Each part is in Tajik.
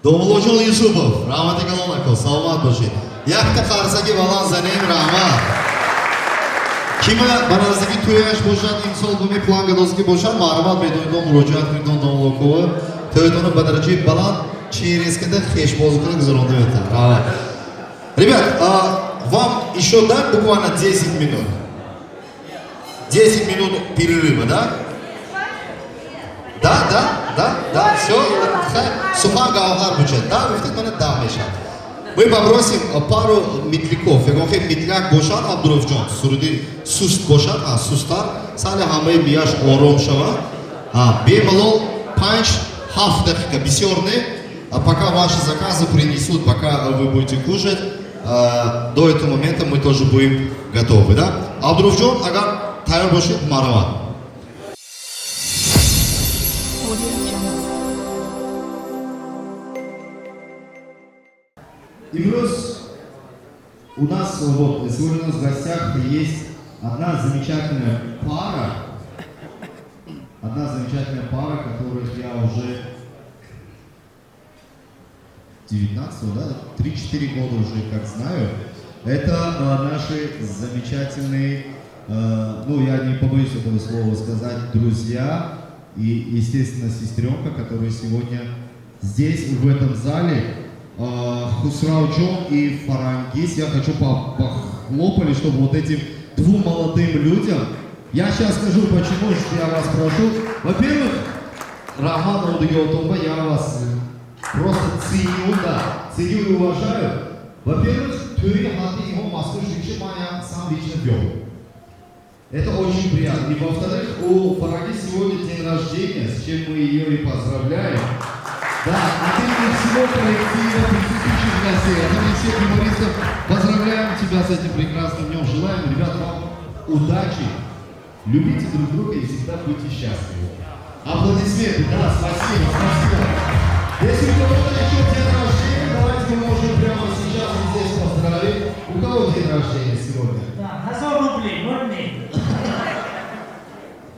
Домуллоҷон Юсупов, раҳмати калон, ако, саломат бошед. Якта қарсаки баланд занем, раҳмат. Кима ба наздики тӯяш бошад, имсол буми план гадозики бошад, марҳамат, медонидон, муроҷиат кунидон домуллокова. Тӯятонро ба дараҷаи баланд через када хешбозӣ кунад гузаронда метавонад. Раҳмат. Ребят, вам еще дать буквально 10 минут? 10 минут перерыва, да? Да, все. Сухан гавҳар бучад. Да, гуфтед, мана да мешавад. Мы попросим пару медляков. Ягон хел медляк бошад, Абдуровҷон, суруди суст бошад, а сусттар, сали ҳамаи мияш ором шавад. Бемалол 5-7 дақиқа, бисёр не. А пока ваши заказы принесут, пока вы будете кушать, до этого момента мы тоже будем готовы, да? Абдуровҷон, агар тайёр бошед, марҳамат. Audio Jungle. Имрӯз у нас, вот, сегодня у нас в гостях есть одна замечательная пара, одна замечательная пара, которых я уже 19, да, 3-4 года уже как знаю. Это наши замечательные, ну, я не побоюсь этого слова сказать, друзья и, естественно, сестренка, которая сегодня здесь, в этом зале. Хусрау Джон и Фарангис. Я хочу похлопали, чтобы вот этим двум молодым людям. Я сейчас скажу, почему я вас прошу. Во-первых, Роман Аудиотомба, я вас просто ценю, да, ценю и уважаю. Во-первых, тӯи ҳадди его Москву я сам лично вел. Это очень приятно. И во-вторых, у Фарангис сегодня день рождения, с чем мы ее и поздравляем. Да, от имени всего коллектива, присутствующих гостей, от имени всех юмористов поздравляем тебя с этим прекрасным днем. Желаем, ребят, вам удачи. Любите друг друга и всегда будьте счастливы. Аплодисменты, да, спасибо, спасибо. Если у кого-то еще день рождения, давайте мы можем прямо сейчас и здесь поздравить. У кого день рождения сегодня? Да, 1000 рублей, ноль.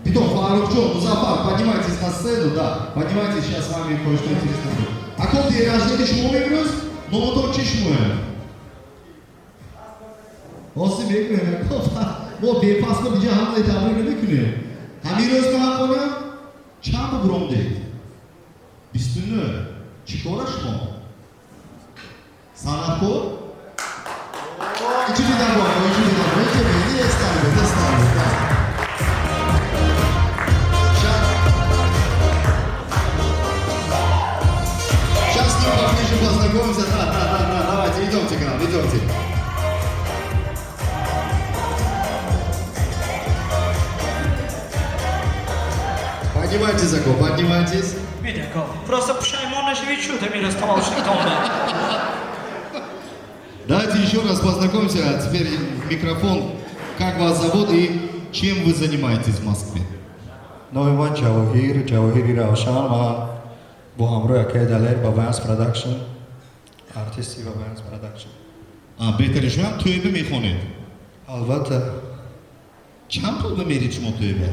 Питон, Фарухчон, Музафар, поднимайтесь на сцену, да. Поднимайтесь, сейчас с вами кое-что интересное будет. А ком день рождения шумо имрӯз? Номотон чӣ шумоя? Ҳозир мегӯем, мо бепаспорт инҷа ҳамаи табрик намекунем. Ҳамин рӯз ма ҳаққонам чанд буромдед? 29. Чӣ кора шумо? Санъаткор? Ичи дидам, ичи дидам, ичи дидам, ставлю, да. Сейчас с ним поближе познакомимся. Да, давайте, идемте к нам, идемте. Поднимайтесь, ако, поднимайтесь. Видяко, просто пушаймон нашави, чуд ҳамин рӯз таваллуд. Давайте еще раз познакомимся. А теперь в микрофон. Как вас зовут и чем вы занимаетесь в Москве? Номи ман Ҷавоҳир, Ҷавоҳири Равшан. Ман бо ҳамроҳи акаи Далер Бабаянс Продакшн, артисти Бабаянс Продакшн. А, беҳтарин, шумо ҳам тӯйба мехонед? Албатта. Чанд пул бимеред шумо тӯйба?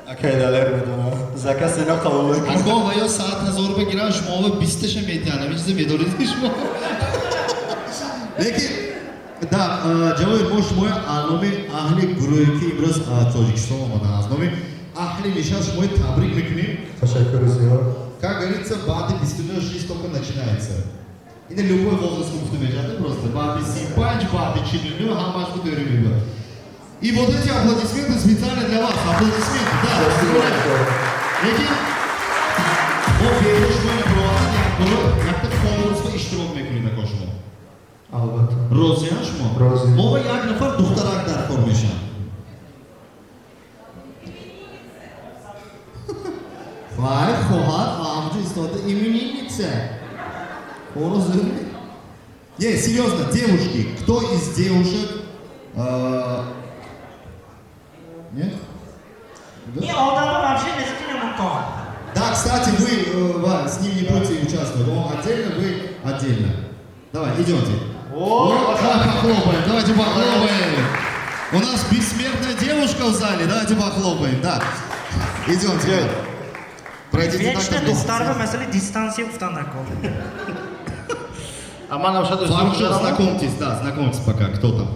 Акаи Далер медонам, заказ ино қабул мекунам. Ако ва ё 100 000 бигиранд, шумо 20-таша метиҳанд. Ҳамин чиза медонед шумо. Лекин да, Ҷавоҳир, мо шумои аз номи аҳли гурӯҳе, ки имрӯз Тоҷикистон омаданд, аз номи аҳли нишаст шумои табрик мекунем. Ташаккури зиёд. Как говорится, баъди 29 жизнь только начинается. Ина любой возраст гуфта мешавад, просто баъди 35, баъди 49 ҳамаш бутӯри мебиёд. И вот эти аплодисменты специально для вас. Аплодисменты, да. Поздравляю. Лекин мо беҳуда шумо иброҳат як гурӯҳ якта конкурсда иштирок мекунед, ако, шумо. Албатта. Розиян шумо? Розӣ. Мо ба як нафар духтарак дар кор мешаванд. Вай, хоҳар ҳамҷо истода, именинница. Хоро зӯр. Не, серьезно, девушки, кто из девушек? Нет? Да? Ин одамро вообще незики намумкон. Да, кстати, вы с ним не будете участвовать. Он отдельно, вы отдельно. Давай, идемте. О, давай похлопаем, давайте похлопаем. У нас бессмертная девушка в зале, давайте похлопаем, да. Идемте. Пройдите так, Вечно там духтар ба лестница. Масъалаи дистанция гуфтан накор. А ман навшад. Фарухҷон, знакомьтесь, да, знакомьтесь пока, кто там.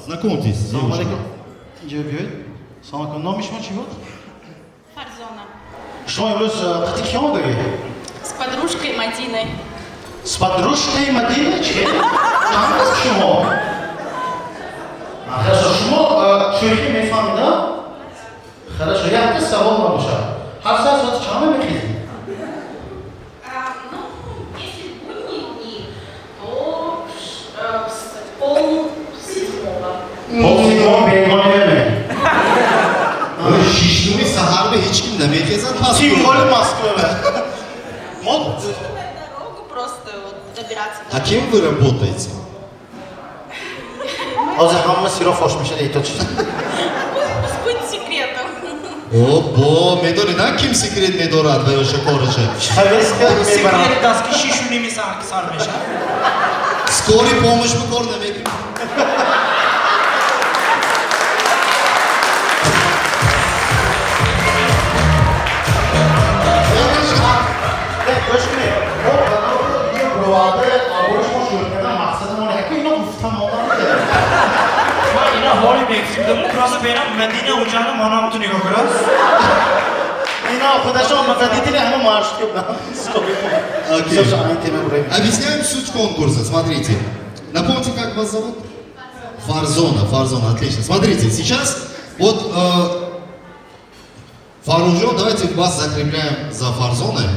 Знакомьтесь, Салом девушка. алейкум. Инҷо биёед. Салом алейкум. Номи шумо чӣ буд? Фарзона. Шумо имрӯз қати кӣ омадагӣ? С подружкой Мадиной. С подружкой Мадиной? Чӣ? Чанд кас шумо? А, хорошо, шумо шӯхӣ мефаҳмед, а? Хорошо, якта савол набошад. Ҳар саат соати чанд мехезед? А, ну, если в будние дни, то с 6:30. 6:30 бегоҳ меме. Шишнуми саҳар ба ҳеҷ ким намехезад. Тим более Москва. Мо Дорогу просто вот добираться. А кем вы работаете? Ҳозир ҳама сиро фош мешад, эҳтиёт шед. Пусть будет секретом. Обо, медонед, а ким секрет медорад ва ё шакораша? Повестка мебарам. Секрет даст ки 6:30 сар мешавад. Скорый помощь ба кор намекунед. Не, гӯш кунед. Мо бироварда абои шумо шӯр кардан мақсадамон яке ино гуфтам омадам. Ман ина ҳоли мегуфтам, просто бенам Мадина уҷана манам ту нигоҳ кунад. Ино худашон водители ҳама маршрутка буданд. Скорый помощь. Окей. Всё, всё, айн тема бураем. Объясняем суть конкурса. Смотрите. Напомните, как вас зовут? Фарзона. Фарзона, отлично. Смотрите, сейчас вот Фарухҷон, давайте вас закрепляем за Фарзоной.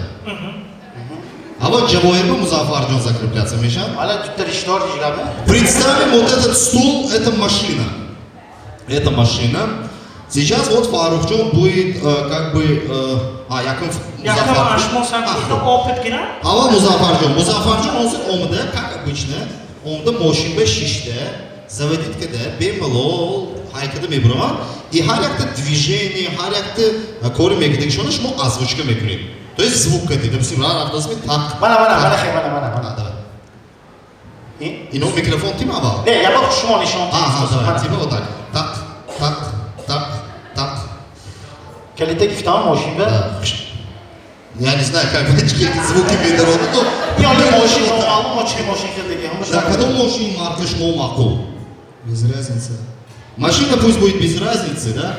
А вот Джавоирба Музафарджон закрепляться мешад. Ала дутта риштор ҳиҷгаме. Представим, вот этот стул, это машина. Это машина. Сейчас вот Фарухҷон будет как бы... якум Якам Музаффар. ашмо сан А, опыт гирам. Ава Музаффарҷон. Музаффарҷон ҳозир омада, как обычно, омада мошинба шишта, заводить када, бемалол ҳайкада мебурамад. И ҳар якта движение, ҳар якта кори мекардагишона шумо озвучка мекунед. То есть звук кадед. Допустим, ра рафтасми так. Мана, мана, мана, хе, мана, мана, мана. А, давай. Ин? Ино микрофон тим аввал. Не, я ба шумо нишон. Ага, давай. Типа вот так. Так, так, так, так. Калита гифтам мошинба. Да. Я не знаю, как эти звуки медород, но... Ин оли мошин номаълум, мо чи мошин хелдеги. Да, кадом мошин марка шумо маъқул? Без разницы. Машина пусть будет без разницы, да?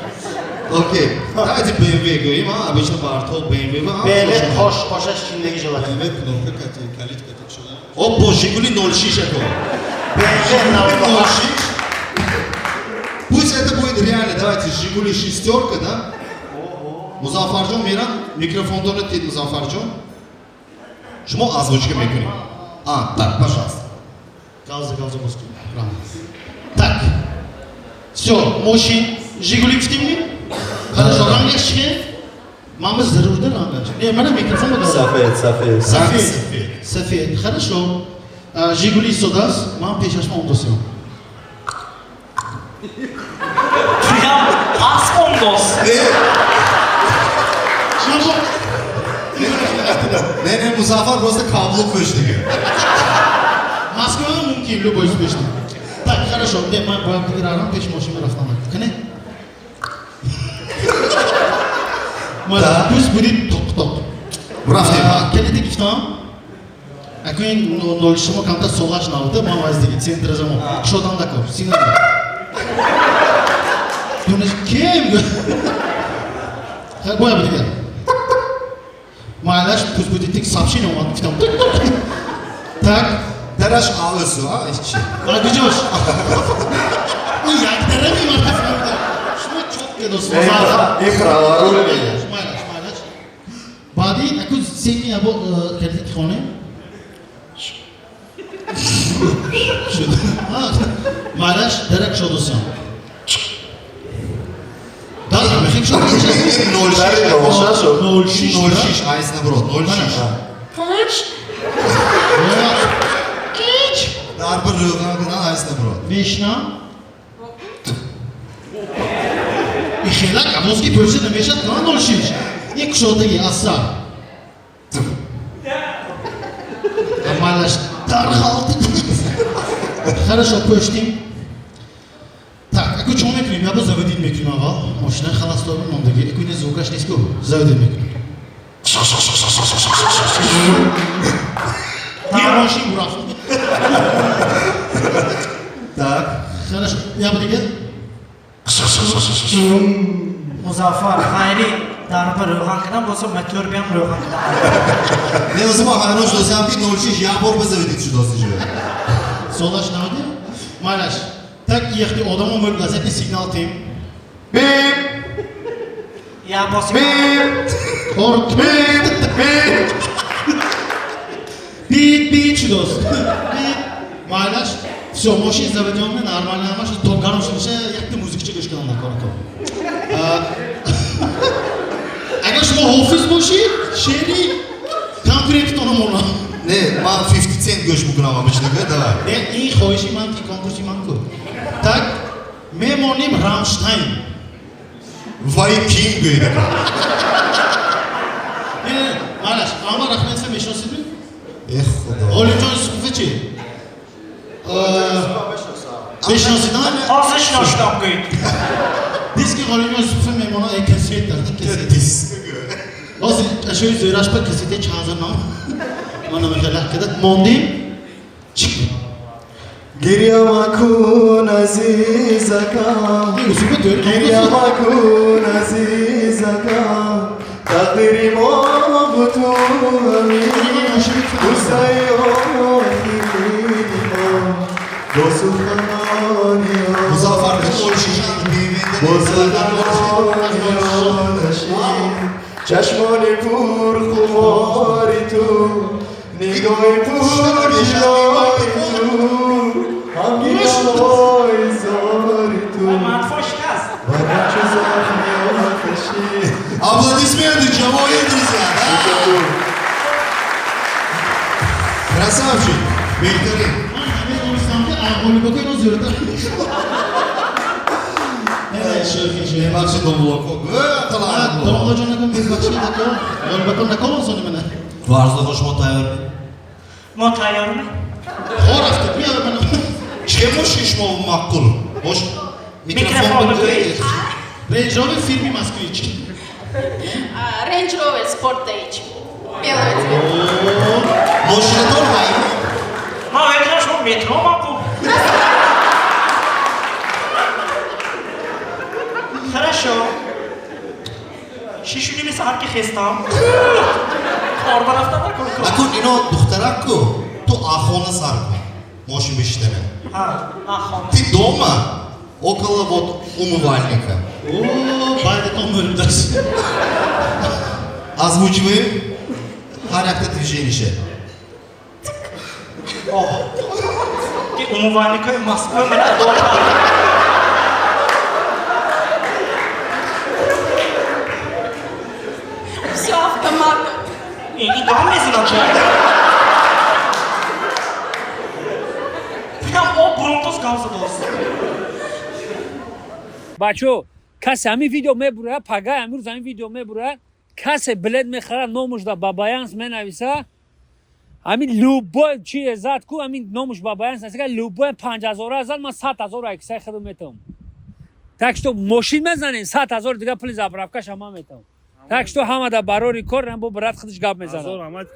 Окей. Давайте BMW говорим, а? Обычно Бартол BMW. А? BMW қош қошаш чиндаги шавад. BMW кнопка кати, калит кати шуда. О, Жигули 06 ако. BMW 98. 06. Пусть это будет реально. Давайте Жигули шестерка, да? Музаффарҷон мерам, микрофон дорад, тед Музаффарҷон. Шумо озвучка мекунед. А, так, пожалуйста. Газы, газы боз кун. Так. Всё, мошин Жигули гуфтимми? Хорошо, рангаш чи? Мама зарур да рангаш. Не, мана микрофон дорам. Сафед, сафед. Сафед. Сафед. Сафед. Хорошо. А, Жигули истодааст, ман пешашма омдосиям. Туям асп омдос. Шумо Не, не, Музаффар просто каблук пӯшдиги. Москва мумкин любой успешно. Так, хорошо, не, ман бояд дигар пеш мошин рафтам. Кане? Да. Пусть будет тоқ-тоқ. Рафтем. Калита гифтам. Ако ин нол шумо камтар солаш набуда, ман ваздиги центр замон. Шодам дакор, сигнал. Дунаш кем? Бояд дигар. Майлаш пусть будет тик сообщение омад гуфтам. Так, Дараш аусу, а? Ичи. А куҷош? Ин як дарами ман нафаҳмидам. Шумо чётко дӯст. И праворульный. Майлаш, майлаш. Баъди аку сени або калита ки хонем? Шуд. Майлаш дарак шодосям. Да, мехек шод. 06. Нол Нол шиш. 06, айс наоборот, 06. Кич. Дар bir рӯған кунан айс наоборот. Мешнам. И хелак авозки пӯшида намешад, на 06. Як кушодаги аз сар. Майлаш дар халти. Хорошо, пӯштим. Так, аку чо мекунем? Яба заводить мекунем аввал. Мошина холостой мондаги. Экуне звукаш нест ку. Заводить мекунем. Не мошин бурафт. Так. Хорошо. Яба дига. Музаффар, ғайри дарба рӯған кардам, боз мотор биям рӯған кардам. Не, озима ҳайрон шудосиам, ки 06 як бор бизавидид шудосиҷо. Солаш навади? Майлаш. Так ехти одамо мӯл газети сигнал тим. Бип! Я боз Бип! Ор Бип! Бип! Бит бит шудос. Бит. Майлаш. Всё, мошин заведённый, нормально ҳамаш то гарм шудиша, якта музикача гӯш кардам дар корако. Агар шумо ҳофиз бошӣ, шеъри конкурентитона монам. Не, ман 50 Cent гӯш мекунам обычно, давай. Не, ин хоҳиши ман ки конкурси ман ку. Так, мемонем Рамштайн. Вай ким гӯида? Не, не, майлаш, Анвар Ахмедовро мешиносидми? Эх, худо. Ғолибҷон Юсуфова чи? Мешиносидам? Ҳозир шиноштам гӯед. Диски Ғолибҷон Юсуфова мемонад, э кассета, кассета. Диск гӯ. Ҳозир ашёи зӯраш ба кассетаи чанд ҳазор ном. Ман намехелах када мондем. Чик. Гиря макун, азизакам. Юсуфа дӯр. Гиря макун, азизакам. Тақдири мо буту ҳамин. Бусаи охирини мо. Бо суханони Музаффар, 06 бо BMW-да. суханони оташин. Чашмони пурхумори ту, нигоҳи пурҷилои ту, ҳамгиёҳои зори ту. Мадфон шикаст. Ва чу захми оташин. Аплодисменты, Джамои, друзья, да? Красавчик, беҳтарин. Ман намедонистам ки Ғолибако ино зӯртар. Не, не, шӯхи, шӯхи. Мебахшид, домлоко. Э, Домлоҷон накун, мебахшид, ако. Ғолибако накомон сони мана. Варзаҳо шумо тайёр? Мо тайёрме? Хо рафтед, биё мана. Че мошин шумо маъқул? Бош Микрофон бигӯед. Range Rover фирми Москвич. Range Rover Sportage. Белого цвета. Мошинатон ҳайрон. Ман медонам шумо метро маку. Хорошо. Шишу ними саҳар ки хестам. Кор ба рафтам накун. Акун ино духтарак ку, ту ахона сар кун. Мошин бишитана. Ҳа, ахона. Ты дома около вот умывальника. О, байдатон мӯлимдас. Озвучиваем ҳар якта движенише. Оҳ. Ки умывальникҳои Москва мана адо кард. Все автоматом. Ин дам мезанад ча? Прям об бронтос гав задост. Бачо, касе ҳамин видео мебурад, пагай амрӯз ҳамин видео мебурад, касе билет мехарад, номуш да Бабаянс менависа, ҳамин любой чие зад ку, ҳамин номуш Бабаянс нависа, любой 5000 зад, ман 100 000 аксаи худам метавам. Так что мошин мезанем, 100 000 дига пули заправкаша ман метавам. Так что ҳама да барори кор, бо брат худаш гап мезанад.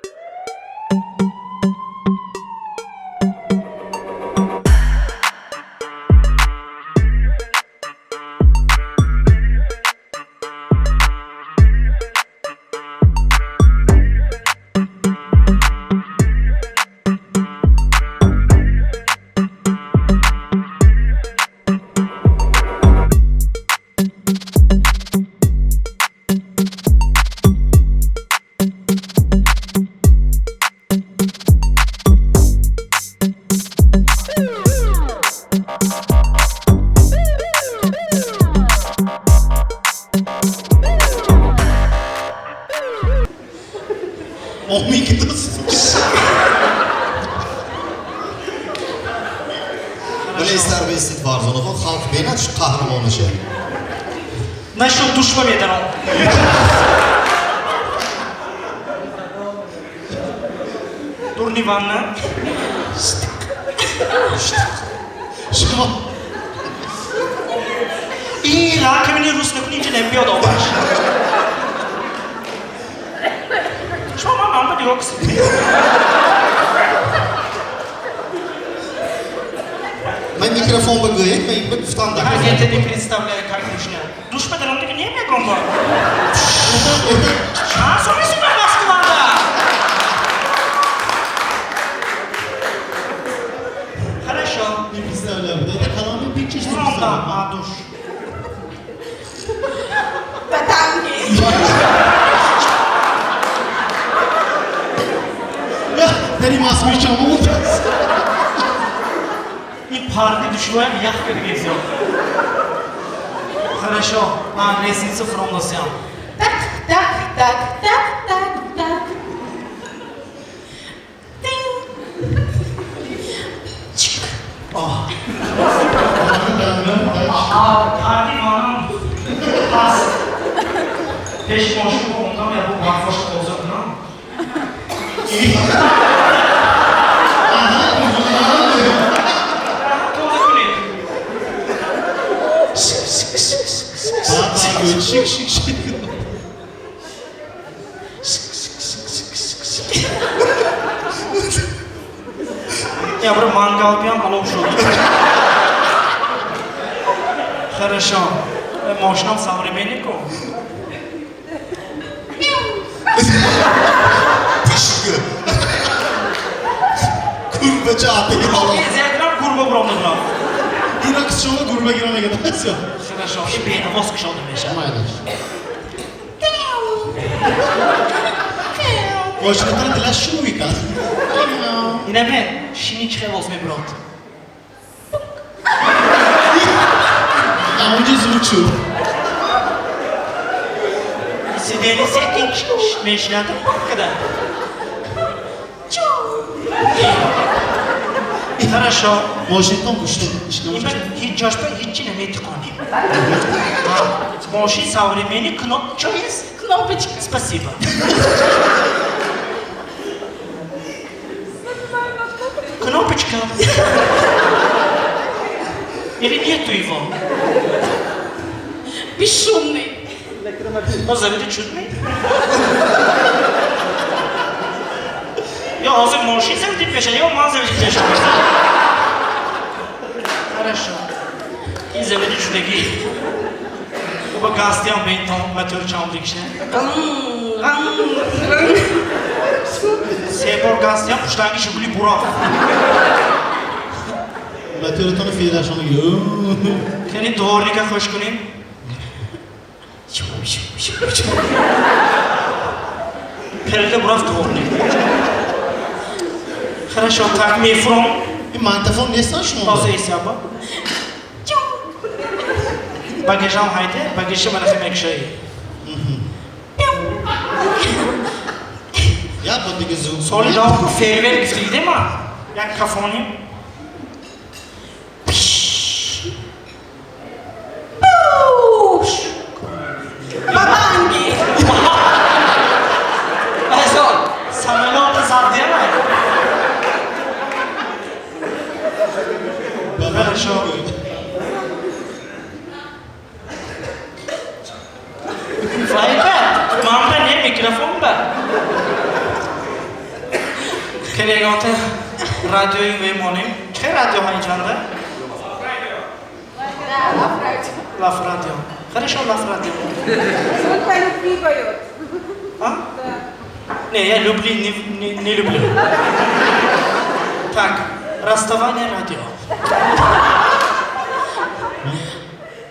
Омин кидос. Вале истар бестид, Фарзонахон, халқ бинад қаҳрамониша. Нашуд душма медаром. Дурни ванна. Шумо Раковина рус накунӣ, инҷа намебиёд обаш. Шумо ман ман ба нигоҳ кунед. Ман микрофон бигӯед, ман ба гуфтан дар. Как я тебе представляю, как нужно. Душ падарам дига намегом ба. Чанд соли сима Москвада? Хорошо. Не представляю. Это Columbia Pictures не Ронда, представляю. а душ. Батанги. Дари москвичам буд. Ин парди душвоям ях кардагезё. Хорошо. А, лестница фромдосям. Так, так, так, так, так, так. Тинг. Чик. Парди манам паст. Пеш мошин мондам, я бу барфоша тоза кунам. Тоза кунед. Шик, шик, шик. Шик, шик, шик, шик, шик. Я бир мангал биям алов шуд. Хорошо. Мошинам современный ку. Пишка. Гурбача атаги ҳоло. Зиякрам гурба буромда бурам. Ина шумо гурба гира мегӯяд. Всё. Хорошо. Ин бенавоз кушода мешавад. Майлаш. Мошинатон дилаш шум мекард. Ина бин, шини чӣ хел воз мебурад. Онҷо звук шуд. Сидени секин мешинад када. Хорошо. Мошинтон гӯшто. Ин ҳеҷ ҷошба ҳеҷ наметиқонем. Мошин современный, кнопка чо есть? Кнопочка. Спасибо. Кнопочка. Или нету его? Бесшумный. Мо заведи чудный? Ё ҳозир мошин заведит мешавад, ё ман заведит мешавам. Хорошо. Ин заведи шудагӣ. Ба гастиам бентон мотор чам дикшне. Ган, ган, ган. Се бор гастиам пуштанги Жигули бурафт. Моторатон федашон. Кани дворника хуш кунем. Шу, шу, шу, шу. Перде бурафт дворник. Хорошо, так мефуром. Ин магнитофон нестан шумо? Тоза исяба. Багажам ҳайде, багажи мана мекшаи. Я бо дига звук. Соли даҳ ку фейерверк гуфтагиде ма. Як кафоним. Пуш. Бабанги. Азон, самолёта задема. Хорошо. Вайба, ман ба не микрофон ба. Келеготе радиои мемонем. Чӣ радиоҳо инҷанда? Да, Лав радио. Лав радио. Хорошо, Лав радио. Он по любви поет. А? Да. Не, я люблю, не, не, не люблю. Так, расставание радио.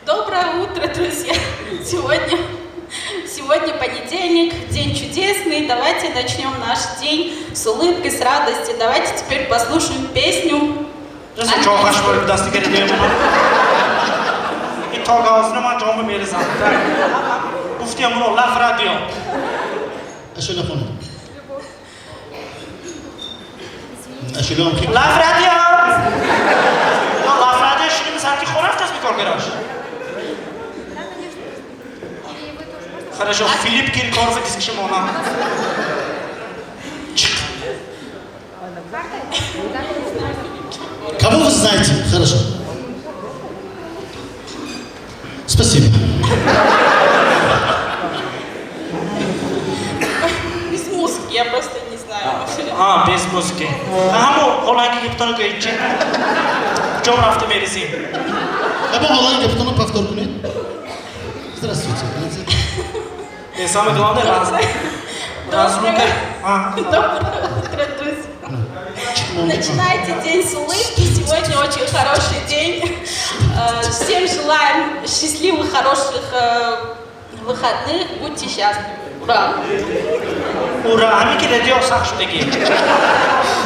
Доброе утро, друзья. Сегодня понедельник, день чудесный. Давайте начнем наш день с улыбкой, с радостью. Давайте теперь послушаем песню. Расо ҷоғаш бор дасти карди ман. Ин то гаозна ман ҷомба мерезам. Так. Гуфтиам уро Лав радио. Ашула хонед. Ашула ки Лав радио. Ё Лав радио шуним сар ки хона рафтаст бикоргарош. Хорошо, Филипп Киркоров дискши мона. Чик. Кого вы знаете? Хорошо. Спасибо. Без музыки, я просто не знаю. А, без музыки. Ҳамо ҳоланги гиптоно гӯед, чи куҷом рафта мерезим? Або ҳоланги гиптоно повтор кунед. Здравствуйте. Не, самое главное, раз разрука. Доброе утро, друзья. Начинайте день с улыбки. Сегодня очень хороший день. Всем желаем счастливых, хороших выходных. Будьте счастливы. Ура! Ура! Ҳамин ки радио сахт шудагӣ.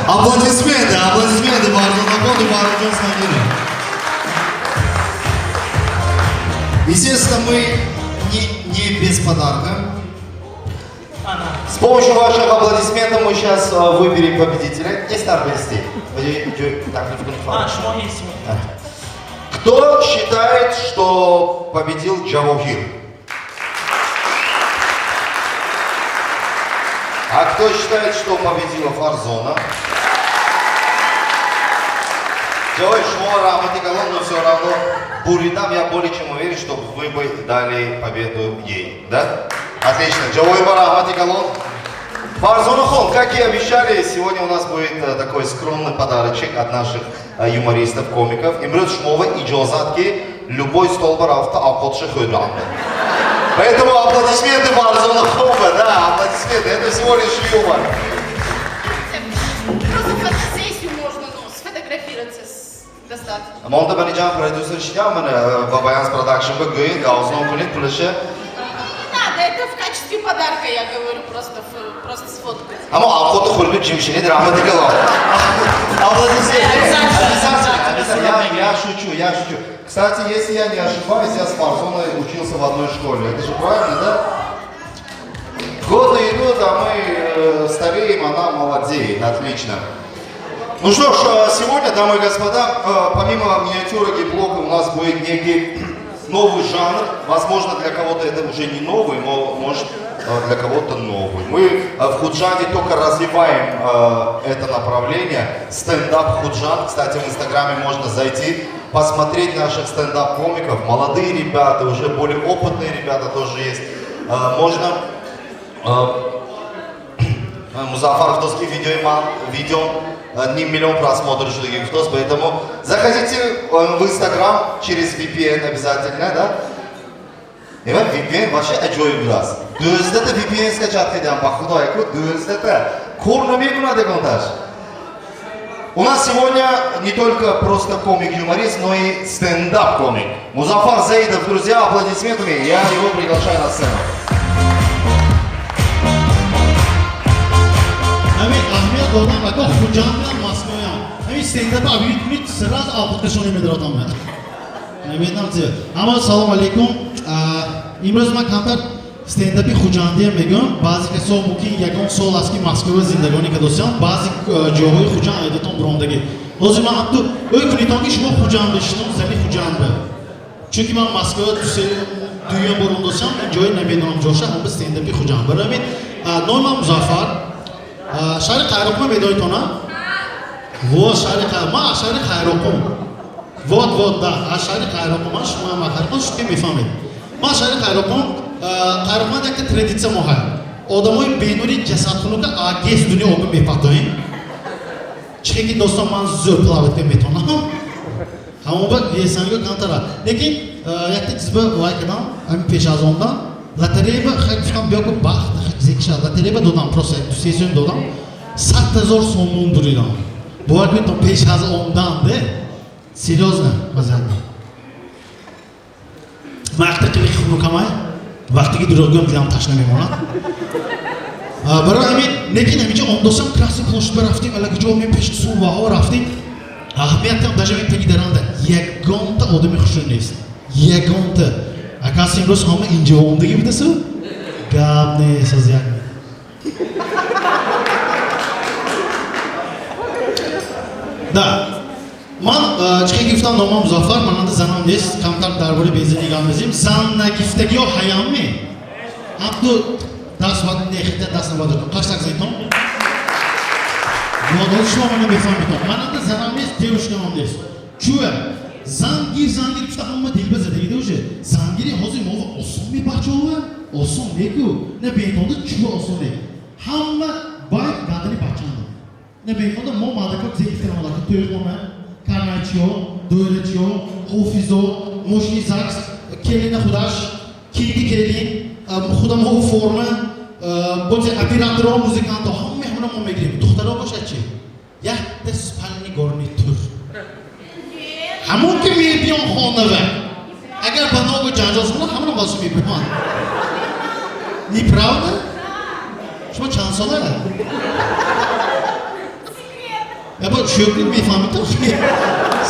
Аплодисменты, аплодисменты Фарзонахон и Фаррухон Сангинов. Естественно, мы не без подарка. Ана. С помощью ваших аплодисментов мы сейчас выберем победителя. Есть арбалисты? А, шумо исми. Кто считает, что победил Джавохир? А кто считает, что победила Фарзона? Джавохир, шумо раҳмати калон, но все равно буридам, я более чем уверен, что вы бы дали победу ей, да? Отлично. Джавохир, раҳмати калон. Фарзона хон, как и обещали, сегодня у нас будет такой скромный подарочек от наших юмористов, комиков. Имрӯз шумова иҷозат ки любой стол рафта овқотша хӯрам. Поэтому аплодисменты Фарзона Хова, да, аплодисменты, это всего лишь юмор. Просто фотосессию можно, ну, сфотографироваться достаточно. Монда менеджер продюсер шидам, Бабаянс продакшн ба гӯед, гаознон кунед пулаша. Не надо, это в качестве подарка, я говорю, просто сфоткать. Аммо овқоту хӯрду ҷимшинед, раҳмати калон. Аплодисменты. Обязательно, обязательно. Я шучу, я шучу. Кстати, если я не ошибаюсь, я с Фарзоной учился в одной школе. Это же правильно, да? Годы идут, а мы стареем, она молодеет. Отлично. Ну что ж, сегодня, дамы и господа, помимо миниатюры и блока у нас будет некий новый жанр. Возможно, для кого-то это уже не новый, но может, для кого-то новый. Мы в Худжанде только развиваем это направление. Стендап Худжанд. Кстати, в Инстаграме можно зайти, посмотреть наших стендап-комиков. Молодые ребята, уже более опытные ребята тоже есть. Можно Музафар гуфтост видео, видео не миллион просмотров шудагӣ гуфтост, поэтому заходите в Инстаграм через VPN обязательно, да? Эва VPN вообще аҷоиб будааст. 12-та VPN скачать кардам, ба худо яку 12-та. Кор намекунад ягонташ. У нас сегодня не только просто комик-юморист, но и стендап-комик. Музафар Заидов, друзья, аплодисментами, я его приглашаю на сцену. Ҳамин аҳамият додам, ака Хуҷандам, Москваям. Ҳамин стендап объявить кунед, сразу овқаткашони медоротам. Намедонам чи. Ҳама салом алейкум. Имрӯз ман камтар стендапи хуҷандиам мегӯям. Баъзе касо мумкин ягон сол аст ки Москва зиндагонӣ кардосиям, баъзе ҷоҳои Хуҷанд айдатон бурондагӣ. Ҳозир ман ҳамту ӯй кунитон ки шумо Хуҷанд бишинон, зани Хуҷанд ба. Чунки ман Москва дуюм бор ондосиям, ин ҷое намедонам ҷоша, ҳама стендапи Хуҷанд. Барои ҳамин номи ман Музаффар. Шаҳри Қайроқум медонитон, а? Вот шаҳри Қайроқум. Ман аз шаҳри Қайроқум. Вот, вот, да, аз шаҳри Қайроқум. Ман шумоям аз Қайроқум, шумо мефаҳмед. Ман шаҳри Қайроқум, Қайроқумда якта традиция мо ҳаст. Одамои бенури ҷасадхунука агес дуни оби мепартоем. Чихе ки достон ман зӯр плавать метавонам. Ҳамон ба есанго камтара. Лекин якта чизба вай кардам, ҳамин пеш аз омдан лотерея ба хай гуфтам биё ку бахт зекиша лотерея ба додам, просто як ду се сум додам. 100 000 сомон буридам. Бовар кунед, то пеш аз омдан, де? Серьезно, вазият. Ман якта қили хунукамай, вақте ки дурӯғгӯям дилам ташна мемонад. Барои ҳамин, лекин ҳаминҷа омдосам Красный площадь ба рафтем, ала куҷо ме пеши сувваҳо рафтем. Аҳамиятам даже ин таги даранда ягонта одами хушрӯ нест. Ягонта. Акас имрӯз ҳама инҷо омдагӣ будасу? Гап нест аз як. Да. Ман чӣ гуфтам, номам Музаффар, мананда занам нест, камтар дар бораи безани гап мезанем. Зан нагифтагиё ҳаямме? Ҳамту даст бад нехита даст набадор. Қашак зайтон. Ёдол шумо мана мефаҳмитон. Мананда занам нест, девушкамам нест. Чӯя? Зангир, зангир гуфта ҳама дилба задагида уже. Зангири ҳозир мо осон мебачова? Осон неку. Не бентонда чӯ осон не. Ҳама бай гандани бачанда. Не бентонда мо мадако зекифтан олаки тӯйхона, карначиё, доирачиё, ҳофизо, мошини ЗАГС, келина худаш, килди келин, худамо форма, бозе операторо, музиканто, ҳама ҳамона мо мегирем. Духтаро бошад чи? Якта спальный гарнитур. Ҳамон ки мебиён хонава. Агар ба ногу ҷанҷол шуна, ҳамона босу мебиён. Неправда? Шумо чанд сола? Я бо шӯхӣ мефаҳмед то?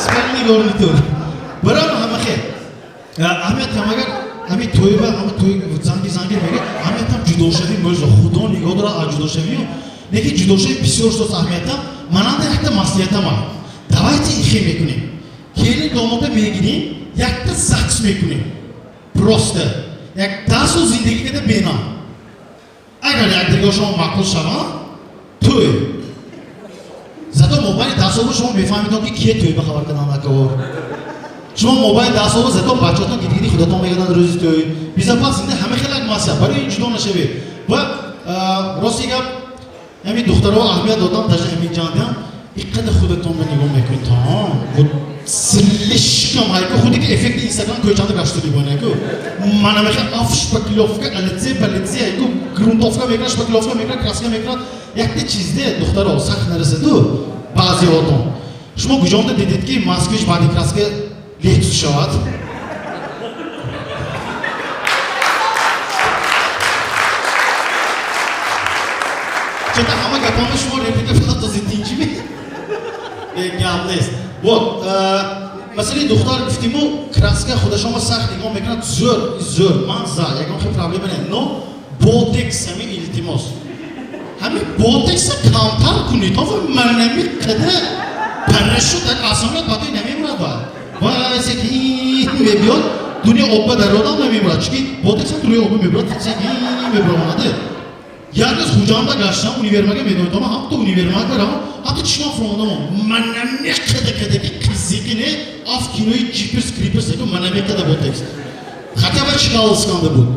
Спальный гарнитур. Барам ҳама хел. Аҳамият ҳам агар ҳамин тӯйба, ҳама тӯй занги занги мегӯяд, аҳамият ҳам ҷудошавӣ мӯжа, Худо нигоҳ дорад аз ҷудошавию, лекин ҷудошавӣ бисёр шудааст аҳамиятам, мананда якта маслиҳатам ҳаст. Давайте ихе мекунем. Келин домода мегирем, якта ЗАГС мекунем. Просто як 10 сол зиндагӣ карда бенам. Агар якдигар шумо маъқул шаванд, тӯй. Зато мобайни 10 сол шумо мефаҳмидон ки кие тӯй ба хабар кардан накор. Шумо мобайни 10 сол зато бачаҳотон гирдигири худатон мегарданд рӯзи тӯй. Безопас зинда ҳама хеле як масъала. Барои ин ҷудо нашавед. Ва рости гап, ҳамин духтаро аҳамият додам, даже ҳамин ҷандиам, иқадар худатон ба нигоҳ мекунед, то слишком ҳайку худи ки эффекти Инстаграм кӯчанда гашта либонаку. Мана меха аф шпаклёвка, алице, балице, ҳайку грунтовка мекунад, шпаклёвка мекунад, краска мекунад. Якта чизде духтаро сахт нарасаду баъзеҳотон. Шумо куҷонда дидед ки Москвич баъди краска Лексус шавад? Чета ҳама гапҳои шумо реплика фантази тинчи ми? Гап нест. Вот, масалан духтар гуфтиму краска худашонро сахт нигоҳ мекунад, зӯр, зӯр, ман за, ягон хел проблема не. Но ботекс ҳамин илтимос. Ҳамин ботекса камтар кунед, то манами қадар парашют як асамрат баъди намемурад ба. Ва секин мебиёд, дуни обба дародам намемурад, чунки ботекс ҳам рӯи обба мебурад, секин мебуроманаде. Як рӯз Хуҷанда гаштам, универмага медонитам, ҳамто универмага равам, ҳамто чишмам фуромадам, манами қада қада ки қизиқи не, аф кинои Джиперс Криперс неку манами қада ботекс. Хотя бы Чкаловсканда буд.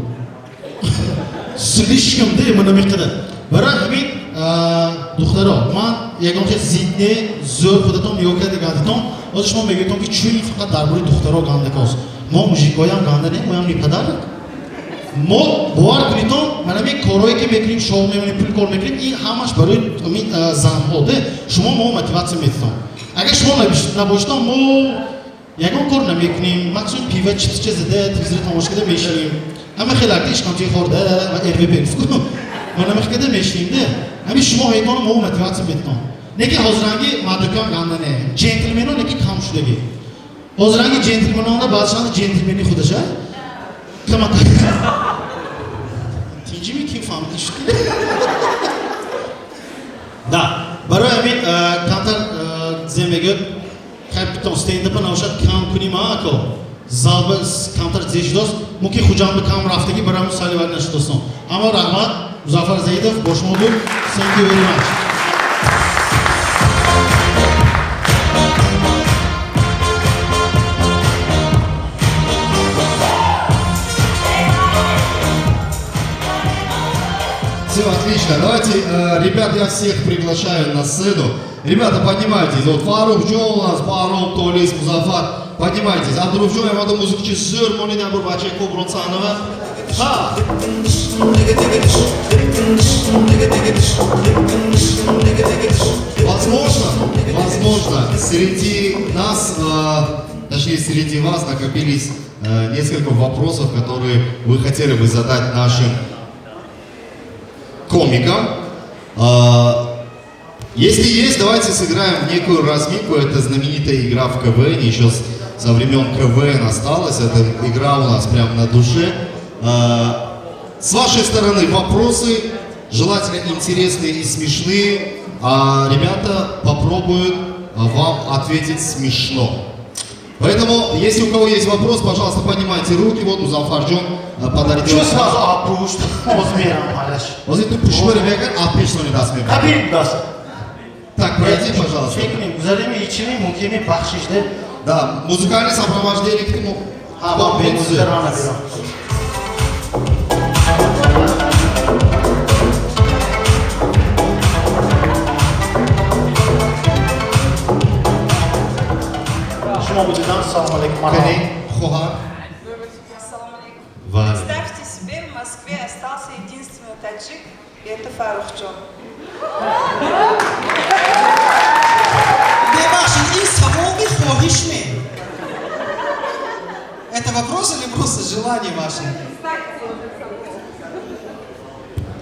Слишком де манами қада. Барои ҳамин духтаро, ман ягон хел зид не, зӯр худатон нигоҳ карда гардитон, ҳозир шумо мегӯедтон ки чун фақат дар бораи духтаро гандакост. Мо мужикоям ганда не, моям не подарок. Мо бовар кунедтон, ман ҳамин корҳое ки мекунем, шоу мемонем, пул кор мекунем, ин ҳамаш барои ҳамин занҳо де. Шумо мо мотиватсия медиҳтон. Агар шумо набошедтон, мо ягон кор намекунем, максимум пива чипсча зада, телевизор тамошо карда мешинем. Ҳама хеле акти ишқамчи хӯрда ва РВП гуфт. Мо намехкада мешинем де. Ҳамин шумо ҳайтон мо мотиватсия медиҳтон. Неки ҳозиранги мардукам ганда не. Джентльмено неки кам шудаги. Ҳозиранги джентльменонда баъзешанда джентльмени худаша. Кама Тинҷими ким фаҳмид шуд? Да, барои ҳамин камтар зе мегӯяд, хай битон стендапа набошад кам куним ако. Залба камтар зе шудост, мумкин Хуҷандба кам рафтагӣ барои ҳамон сали вали нашудостон. Аммо раҳмат, Музаффар Заидов бо шумо буд. Thank you very much. Все, отлично. Давайте, ребят, я всех приглашаю на сцену. Ребята, поднимайтесь. Вот Фарух Джон у нас, Барон, Толис, Музаффар. Поднимайтесь. Абдуруф Джон, я буду музыкчи Сыр, Молина Бурбаченко, Бронцанова. Ха! Возможно, возможно, среди нас, точнее, среди вас накопились несколько вопросов, которые вы хотели бы задать нашим комикам. Если есть, давайте сыграем в некую разминку. Это знаменитая игра в КВН, еще со времен КВН осталась. Эта игра у нас прямо на душе. С вашей стороны вопросы, желательно интересные и смешные, а ребята попробуют вам ответить смешно. Поэтому, если у кого есть вопрос, пожалуйста, поднимайте руки. Вот Музаффар Джон подарит. Чё сразу апушт? Озмерам алаш. Вот это пушмари меган, а пешони даст мебарад. Кабир даст. Так, пройди, пожалуйста. Чекунем, гузарем, ичими, мумкин бахшишде. Да, музыкальное сопровождение к нему. Ҳа, ман бемузика набирам. Шумо будидан, салом алейкум. Кани, хоҳар. Ассаламу алейкум. Ва Представьте себе, в Москве остался единственный таджик, и это Фарухджон. Бебахшид, ин саволи хоҳиш ме? Это вопрос или просто желание ваше?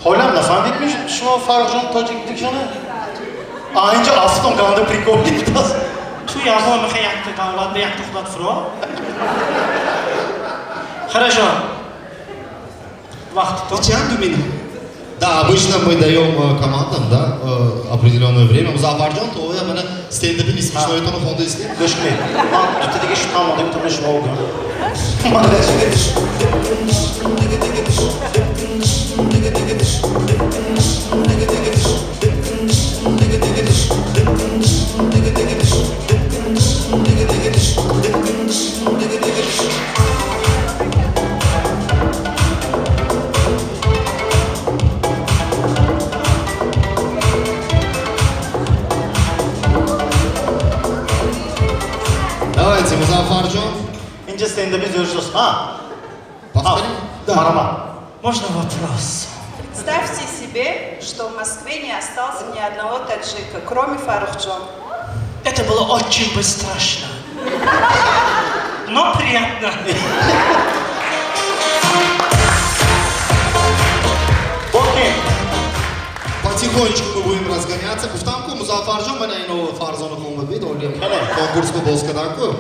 Ҳолам нафаҳмид ми, шумо Фаррухҷон тоҷик дикшона? А инҷо афтон ганда прикол дидас. Ту ябо мехоҳи якта давлат ба якта худат фуро? Хорошо. Вақти то. Чанд минут? Да, обычно мы даем командам, да, определенное время. Музаффарҷон, то я мана стендапи не смешной, то на фонда исли. Гӯш кунед, ман дута дига шутам монда, метавонам шумо гӯям. Давайте, Музаффарҷон, Инҷа стендапи зӯр шудааст. Ҳа. Повторим. Марама. Можно вопрос? Представьте себе, что в Москве не осталось ни одного таджика, кроме Фарухджона. Это было очень бы страшно. Но приятно. Окей. Потихонечку мы будем разгоняться. Гуфтам ку, Музаффарҷон, мана ино Фарзона хонга бид, оли конкурс ку боз кадан ку.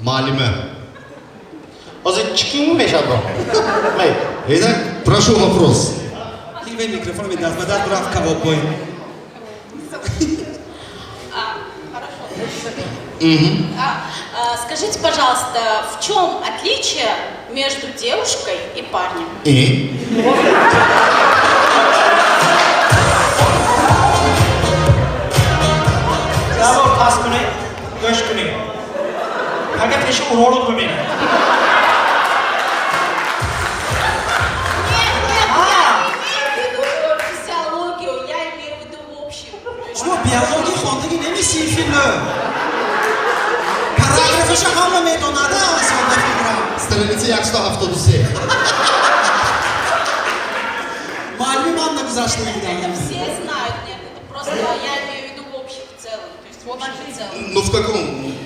Маълима. Ҳозир чӣ ким мешавад бо? Мей. Итак, прошу, вопрос. Ин микрофон ме даст ба даст рафт кабоббой. А, хорошо. А, скажите, пожалуйста, в чем отличие между девушкой и парнем? И? Ябо пас кунед, гӯш кунед. Агар пеши уролог бибинед. Нет, нет, я не имею в виду физиологию, я имею в виду в общем. Шумо биология хондагӣ неми, синфи нӯ. Параграфаша ҳама медонада сонда фикрам. Страница 173. Муаллими ман нагузашта будам. Это все знают, нет, это просто я имею в виду в общем в целом. То есть в общем и целом. Ну в каком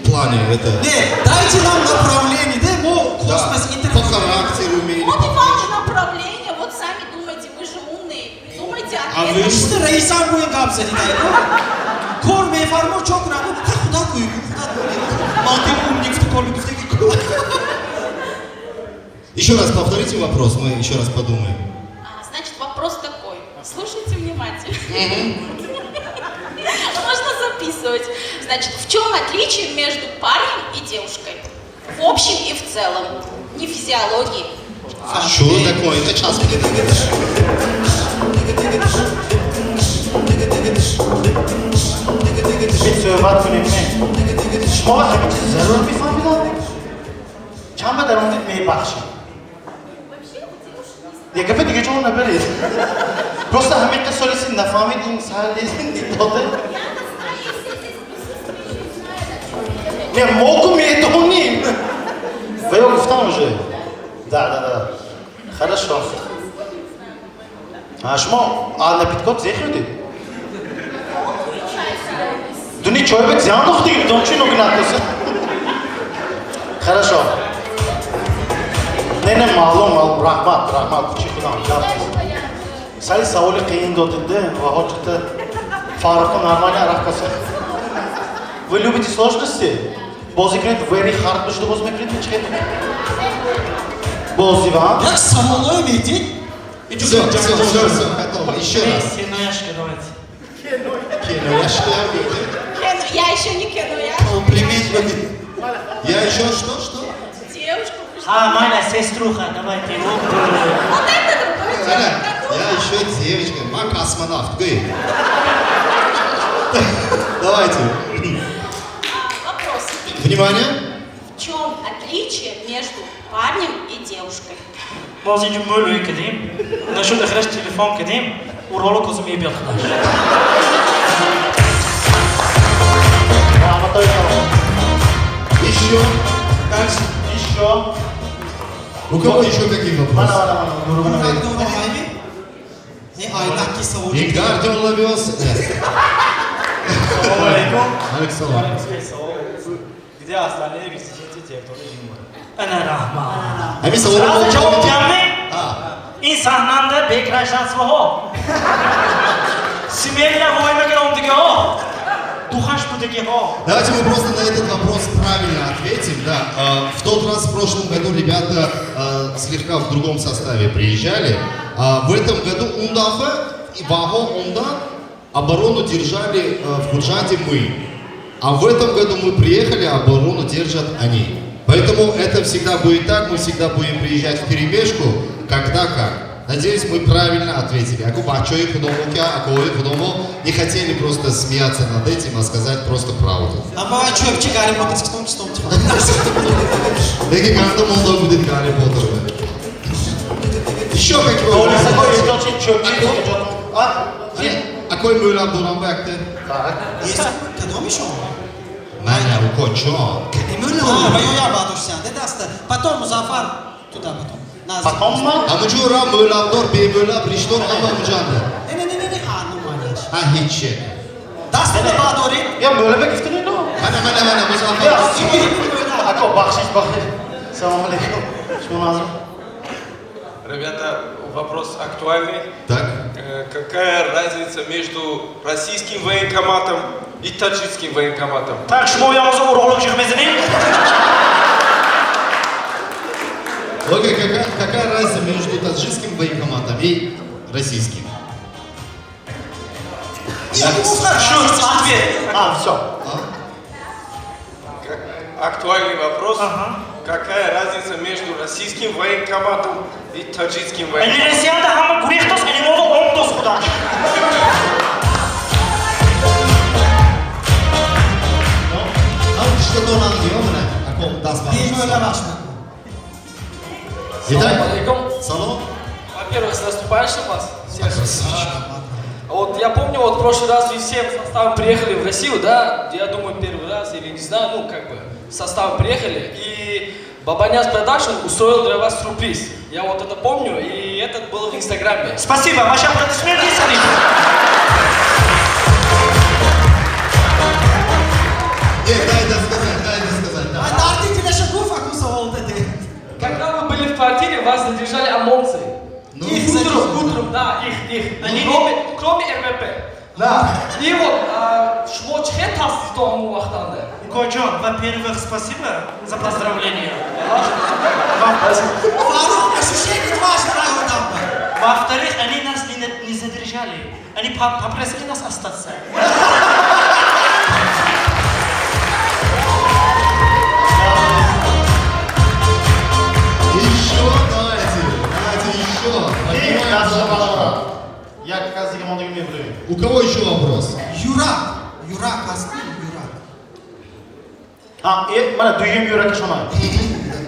плане это? Не, дайте нам направление, да, мо космос Да. интернет. По характеру или Вот по и вам направление, вот сами думайте, вы же умные, придумайте А ответ. вы что, раисам гӯем гап задида? Кор мефармо, чо кунам? Ха, худат гӯй, худат гӯй. Ман ты умник, ту кор мегуфтаги. Еще раз повторите вопрос, мы еще раз подумаем. А, значит, вопрос такой. Слушайте внимательно. Можно записывать. Значит, в чем отличие между парнем и девушкой? В общем и в целом. Не физиологии. Что такое? Это час. Бид суҳбат кунем, не? Шумо ҳамин чиз зарур мефаҳмидам? Чанд ба даромадид, мебахшед. Як гапи дига ҷо набаред. Просто ҳамин қа соли си нафаҳмид, ин сал дода. Не, мо ку медоним. Ва ё гуфтам уже. Да, да, да. Хорошо. А шумо а напиткот зе хӯрдед? Дуни чой ба зиён дохтиги бидон чӣ ногинат. Хорошо. Не, не, маълум, маълум, раҳмат, раҳмат, чӣ худам, гап нест. Сали саволи қиин додиде, ва ҳоҷата Фарруха нормально арақ коса. Вы любите сложности? Бозӣ кунед, very hard бошуда боз мекунед, чӣ хел? Бозӣ ва? Як саволое медид? Все, все, все, все, готово. Еще раз. Кинояшка, давайте. Кинояшка. Я еще не кинояшка. Комплимент. Я еще что, что? Девушку пришла. А, майна, сеструха, давайте. Вот, Вот это другое дело. Аля, я еще девочка, ма космонавт. Гы. Давайте. А, вопрос. Внимание! В чем отличие между парнем и девушкой? Боз инҷо мӯлӯй кардем, нашуд, ахираш телефон кардем, уроло козу мебиёд худаш. Раҳматои калон. Еще. Дальше. Еще. У кого еще какие Мана, вопросы? мана, мана. Гурӯҳ Как дома хайми? Не, айнаки саволи. Вингардиум Лавиоса. Нет. Салом алейкум. Алейкум салам. Где остальные ресичите территории юмора? Ана раҳмат. Ҳамин саволро Сразу мо ҷавоб ҷавоб диҳам. А, Ин саҳнанда бегражданствоҳо смело вой мекунам, дигаҳо духаш будагиҳо. Давайте мы просто на этот вопрос правильно ответим. Да, в тот раз, в прошлом году, ребята слегка в другом составе приезжали. А в этом году Ундафа и Ваго Унда оборону держали в Худжанде мы. А в этом году мы приехали, а оборону держат они. Поэтому это всегда будет так, мы всегда будем приезжать в перемешку, когда как. Надеюсь, мы правильно ответили. Аку бачои худому ка, акои худому не хотели просто смеяться над этим, а сказать просто правду. Ама чӯпчи Гарри Поттер чистом чистом. Деги ганда монда будет Гарри Поттер. Еще какой Толисако вопрос? эҳтиёҷи чӯпчи эҳтиёҷ. А? Акои мӯлам дорам бакте. Так. Кадоми шумо? Маня, уко чон. А, ва ё я бадоштиянде даста. Потом Музаффар туда потом. Наздик. Потом ма? Амуҷо ра мӯламдор, бемӯлам, риштор ҳама муҷанда. Не, не, не, не, не, а, ну малаш. А ҳече. Даста бадоред. Я мӯлама гуфтани но? Мана, мана, мана, Музаффар. Ако, бахшиш, бахшиш. Салом алейкум. Шумо назр. Ребята, вопрос актуальный. Так. Какая разница между российским военкоматом и таджикским военкоматом? Так, шумо ямоза уролог жиғ мезанем. Окей, какая разница между таджикским военкоматом и российским? Шуд, ответ. А, все. Актуальный вопрос. Какая разница между российским военкоматом и таджикским Ани военкоматом? Россиянда ҳама гурехтос, ани мово омдос худаш. Ам что донан дио мана? Ако даст ба. Итак, алейкум. Салом. Во-первых, с наступающим вас всех. А, вот я помню, вот в прошлый раз вы всем составом приехали в Россию, да? Я думаю, первый раз или не знаю, ну как бы составом приехали. И Бабаняс Продакшн устроил для вас сюрприз. Я вот это помню, и этот был в Инстаграме. Спасибо, ваши аплодисменты садите. Нет, дай это сказать, дай это сказать. Да. Дарди дилаша гуфт, аку савол даде. Когда вы были в квартире, вас задержали ОМОНцы. Ну, их утром, утром, да, их. Они- Кроме РВП. Да. И вот, а, шумо чхе тасдито ҳамун вақтанда? Коджон, во-первых, спасибо за поздравление. Фарух, ощущение ваше одам. Во-вторых, они нас не задержали. Они попросили нас остаться. Еще давайте, давайте еще. Ин Поднимаем даста лапочку. балабара. Як кас дига мондагӣ мебурем. У кого еще вопрос? Юрак, Юрак ҳастӣ, Юрак. А, э, мана дуюм юрака шума.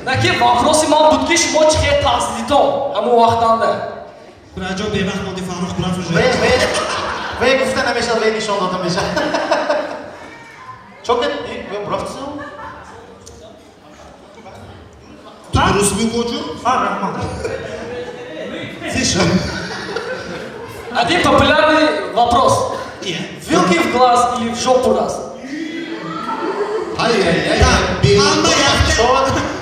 Наки вопроси ман буд, ки шумо чхе тасдито ҳамун вақтанда? Раҷо бевақт монди, Фарух бурафт уже. Ве, ве, ве гуфта намешад, ве нишон дода мешад. Чокет, ве бурафтсу? Ту дуруст мегӯ? А, раҳмат. Тише. Один популярный вопрос. Вилки в глаз или в жопу раз? Ай-яй-яй. Ҳама якта,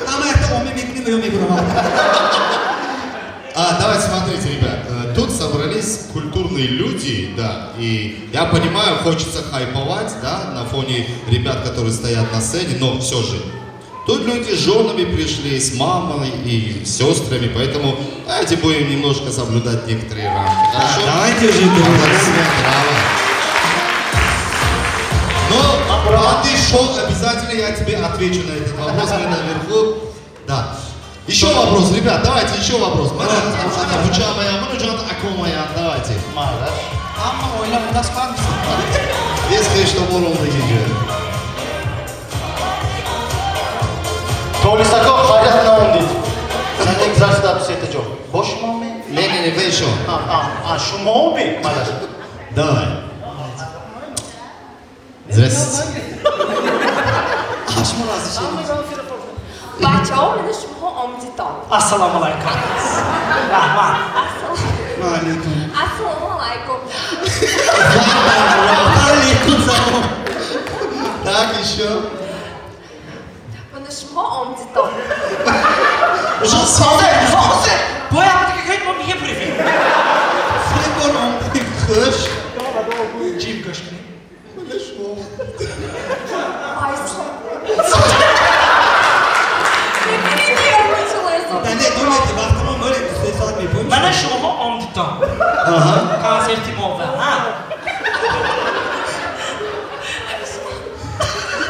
ҳама якта оме мекунӣ ва ё мебурам. А, давайте смотрите, ребят, тут собрались культурные люди, да, и я понимаю, хочется хайповать, да, на фоне ребят, которые стоят на сцене, но все же. Тут люди с женами пришли, с мамой и с сестрами, поэтому давайте будем немножко соблюдать некоторые рамки. Хорошо? Давайте уже. Аплодисменты, браво. Но а ты шел, обязательно я тебе отвечу на этот вопрос, мы наверху. Да. Еще вопрос, ребят, давайте еще вопрос. Давайте. Ҳама оила будаст фаҳмиса. Если что, ворон. Шумо би малаш. Давай. Здравствуйте. Шумо розӣ шудед. Бачаҳо, мана шумо омдитон. Ассалому алайкум. Раҳмат. Ва алайкум. Ассалому алайкум. Алайкум салом. Так, еще. Мана шумо омдитон. Ҳозир, ҳозир. Бояд ки мо мебурем. Се бор омдем, хуш. Ҷим гӯш кунед. Мана шумо. Ай, я перенервничала, я Да не, думайте, вақти мо морем, 3 соат мепоем. Мана шумо омдитон. Консерти мо ва ҳа.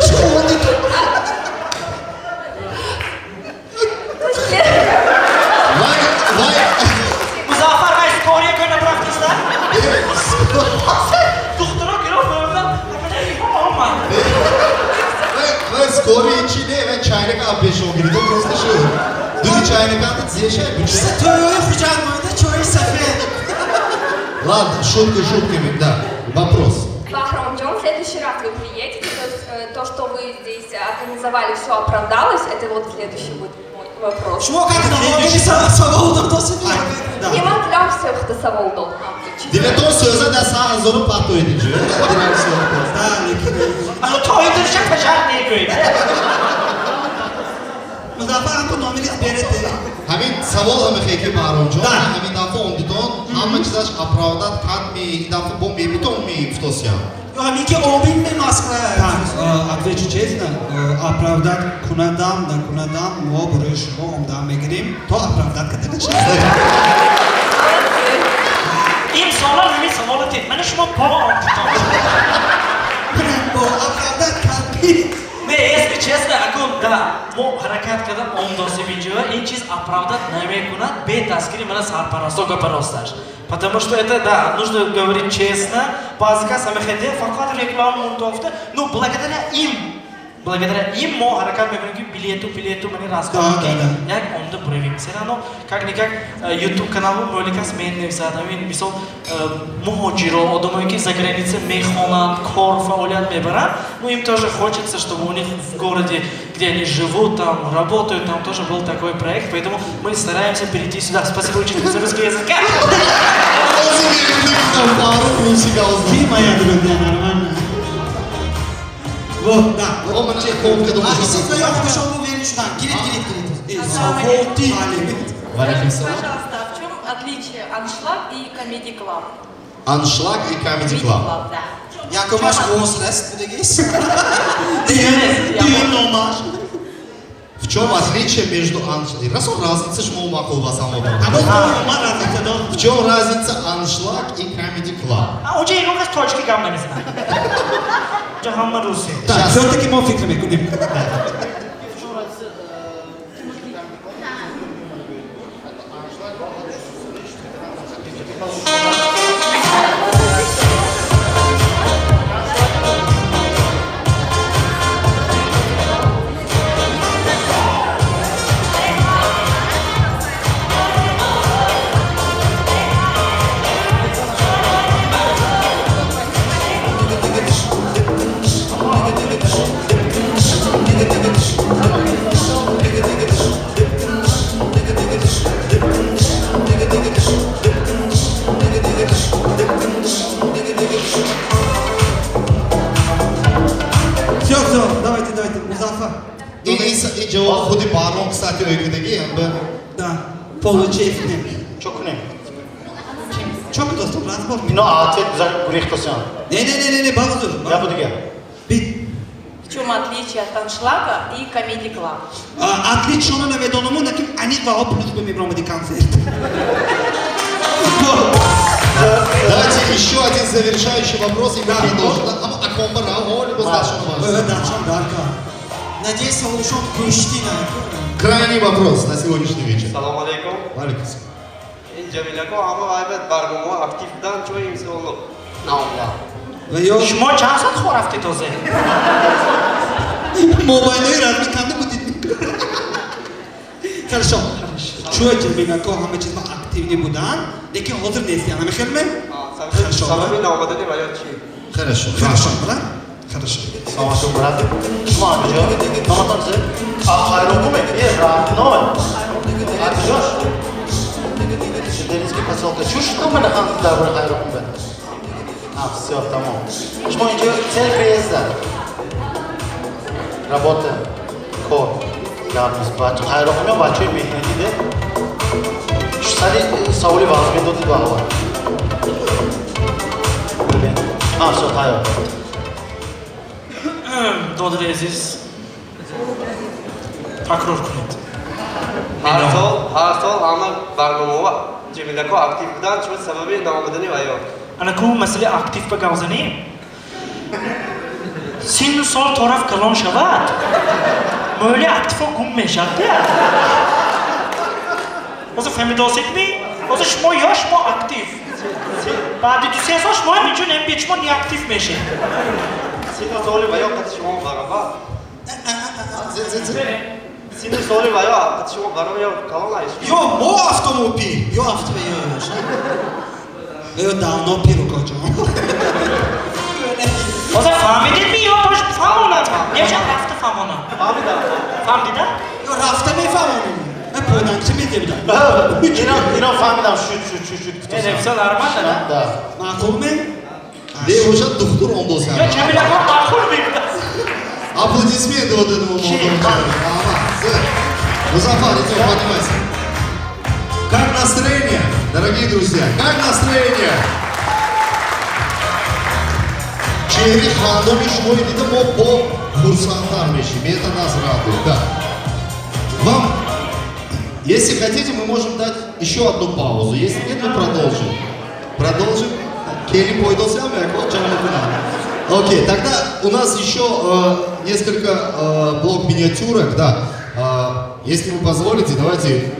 Шумо омдитон. Вай, вай. Музаффар вай скорая кона бурафтиста? Духтуро гирифт меомадан, омад. Вай, вай, скорый чи не, вай чайника пешо гирифта просто шуд. Дуди чайника зеша буча. Тӯйҳои Хуҷанд монда чои сафед. Ладно, шутка шутками, да. Вопрос. Бахромджон, в следующий раз вы приедете, то есть то, что вы здесь организовали, все оправдалось, это вот следующий будет мой вопрос. Шумо как навогини савол додосед? Не ман всех до савол дод. Дилатон сӯза да са ҳазору патоиди ҷу. Дилам сӯза. Да, лекин Ану тоидирша пашар мегӯед. Музаффар ҳам ту номерис берете. Ҳамин савол ҳама хеки Баҳромҷон, Да. ҳамин дафъа омдитон, ҳама чизаш оправдать кард ми, ин дафъа бо мебитон ми фтосиям. Ё ҳамин ки обин ме Москва. Так, отвечу честно, оправдать кунадам, накунадам, мо барои шумо омдан мегирем, то оправдать карда нашавад. Ин сола ҳамин саволо тед. Мана шумо бо омдитон. Бо оправдать кардӣ. Не, если честно, акун, да, мо ҳаракат кардам омдосим инҷо, ин чиз оправдать намекунад бе таскири мана сарпарасто гапаросташ. Потому что это, да, нужно говорить честно, баъзе кас ҳама хете фақат реклама мунтофта, ну, благодаря им мо ҳаракат мекунем, ки билету мани расход Да, ки да, да. як омда буравем. Все равно, как-никак, YouTube каналу моли кас менависад, ҳамин мисол, муҳоҷиро, одамое ки за граница мехонанд, кор, фаъолият мебаранд, ну, им тоже хочется, чтобы у них в городе, где они живут, там, работают, там тоже был такой проект, поэтому мы стараемся перейти сюда. Спасибо, учительница русского языка. Ты моя друзья, нормально. Вот, да. А, исит ва ё худашон уверен шудан. Гирит, гирит, гирит. Саволти. Валейкум салом. Пожалуйста, а в чем отличие Аншлаг и Comedy Club? Аншлаг и Comedy Club. Да. Якумаш возраст будагис. Дуюм номаш. В чем отличие между аншлаг? Раз он разница, шумо мақул ба самого. А ман разница дор. В чем разница Аншлаг и Comedy Club? А онҷа ягон кас тоҷикӣ гап намезанад. Онҷа ҳама русӣ. Так, все-таки мо фикр мекунем. Все, все, давайте, давайте, Музаффар. И ҷавоб худи Баҳром, кстати, оикадаги, ҳамба. Да, получестно. Чо кунем? Чо доступ разбор? Ино ответ гурехтосян. Не, не, не, не, не, бавзур. Я буду я. В чем отличие от Аншлага и Comedy Club? Отличие шона намедонаму, наким аниқ ва плюс ба мебромади концерт. Давайте еще один завершающий вопрос, и мы продолжим. А комба раво, либо Дачам дарка. Надеюсь, саволшон гӯштӣ на. Крайний вопрос на сегодняшний вечер. Салом алейкум. Валейкум салом. Ин Ҷамилако ҳама вайбат барномаҳо актив будан, чун имсол наомад. Шумо чанд соат хор рафтед тоза? Мобайлҳои разми канда будид. Хорошо. Чӯ Ҷамилако ҳама чиз ма актив. Активный будан, лекин ҳозир нестиян. Ҳами хелме? Хорошо. Сабаби наомадани ва ё чӣ? Хорошо. Хорошо, брат. Хорошо. Салом алейкум, брат. Шумо куҷо? Номатон чӣ? Хайрокум е, родной. А куҷош? Шударинский посёлка. Чӣ шуд мана хан дар бораи Хайрокум ба? А, всё, тамом. Шумо инҷо цель приезда? Работа, кор. Гап нест. Бача Хайрокум ё бачаи меҳнатӣ де? Сари саволи вазмин додид ба ҳава. А, всё, тайёр. Додари азиз, такрор кунед. Ҳар сол ҳама барномаҳо Ҷамилако актив буданд, чун сабаби наомадани ва ё? Ана ку масъалаи актив ба гап занем, синну сол тораф калон шавад, мӯли активҳо гум мешавад. Ҳозир фаҳмидоседми? Ҳозир шумо ёш, шумо актив, баъди 2-3 сол шумо ҳам инҷо намебиед, шумо неактив мешед. Синну соли ва ё қати шумо баробар? Синну соли ва ё қати шумо баробар ё калон аст? Ё мо автомобил, ё авто, ё давно пир, укоҷон. Ҳозир фаҳмидедми ё бош фаҳмонам? Немешавад рафта фаҳмонам? Фаҳмидам. Фаҳмдида? Ё рафта мефаҳмонем. Ман пойданчи медебидам. Ино фаҳмидам, шуд, шуд, шуд, шуд. Не, всё нормально, да? Да. Маъқул ме? Не, бошад духтур ондоз. Ё Ҷамилако маъқул мегӯяд. Аплодисменты вот этому молодому человеку. Ага, всё. Музафар, идем, поднимайся. Как настроение, дорогие друзья? Как настроение? Чеҳри хандони шумо дида мо бо хурсандтар мешим. Это нас радует, да. Вам, если хотите, мы можем дать еще одну паузу. Если нет, мы продолжим. Продолжим. Келли пойдосям, Окей, тогда у нас еще несколько блок миниатюрок, да. Если вы позволите, давайте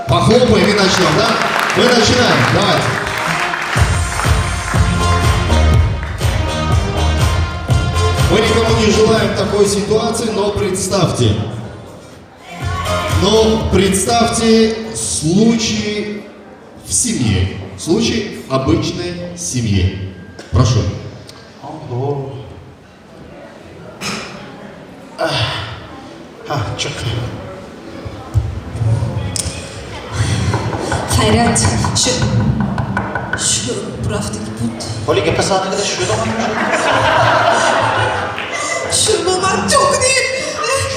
похлопаем и начнем, да? Мы начинаем, давайте. Мы никому не желаем такой ситуации, но представьте. Но представьте случай в семье. Случай обычной семьи. Прошу. Ого. А, чё? Хайрат, шу шу бурафтаги буд. Ҳоли гапа саатагада шуда. Шу ман чокни.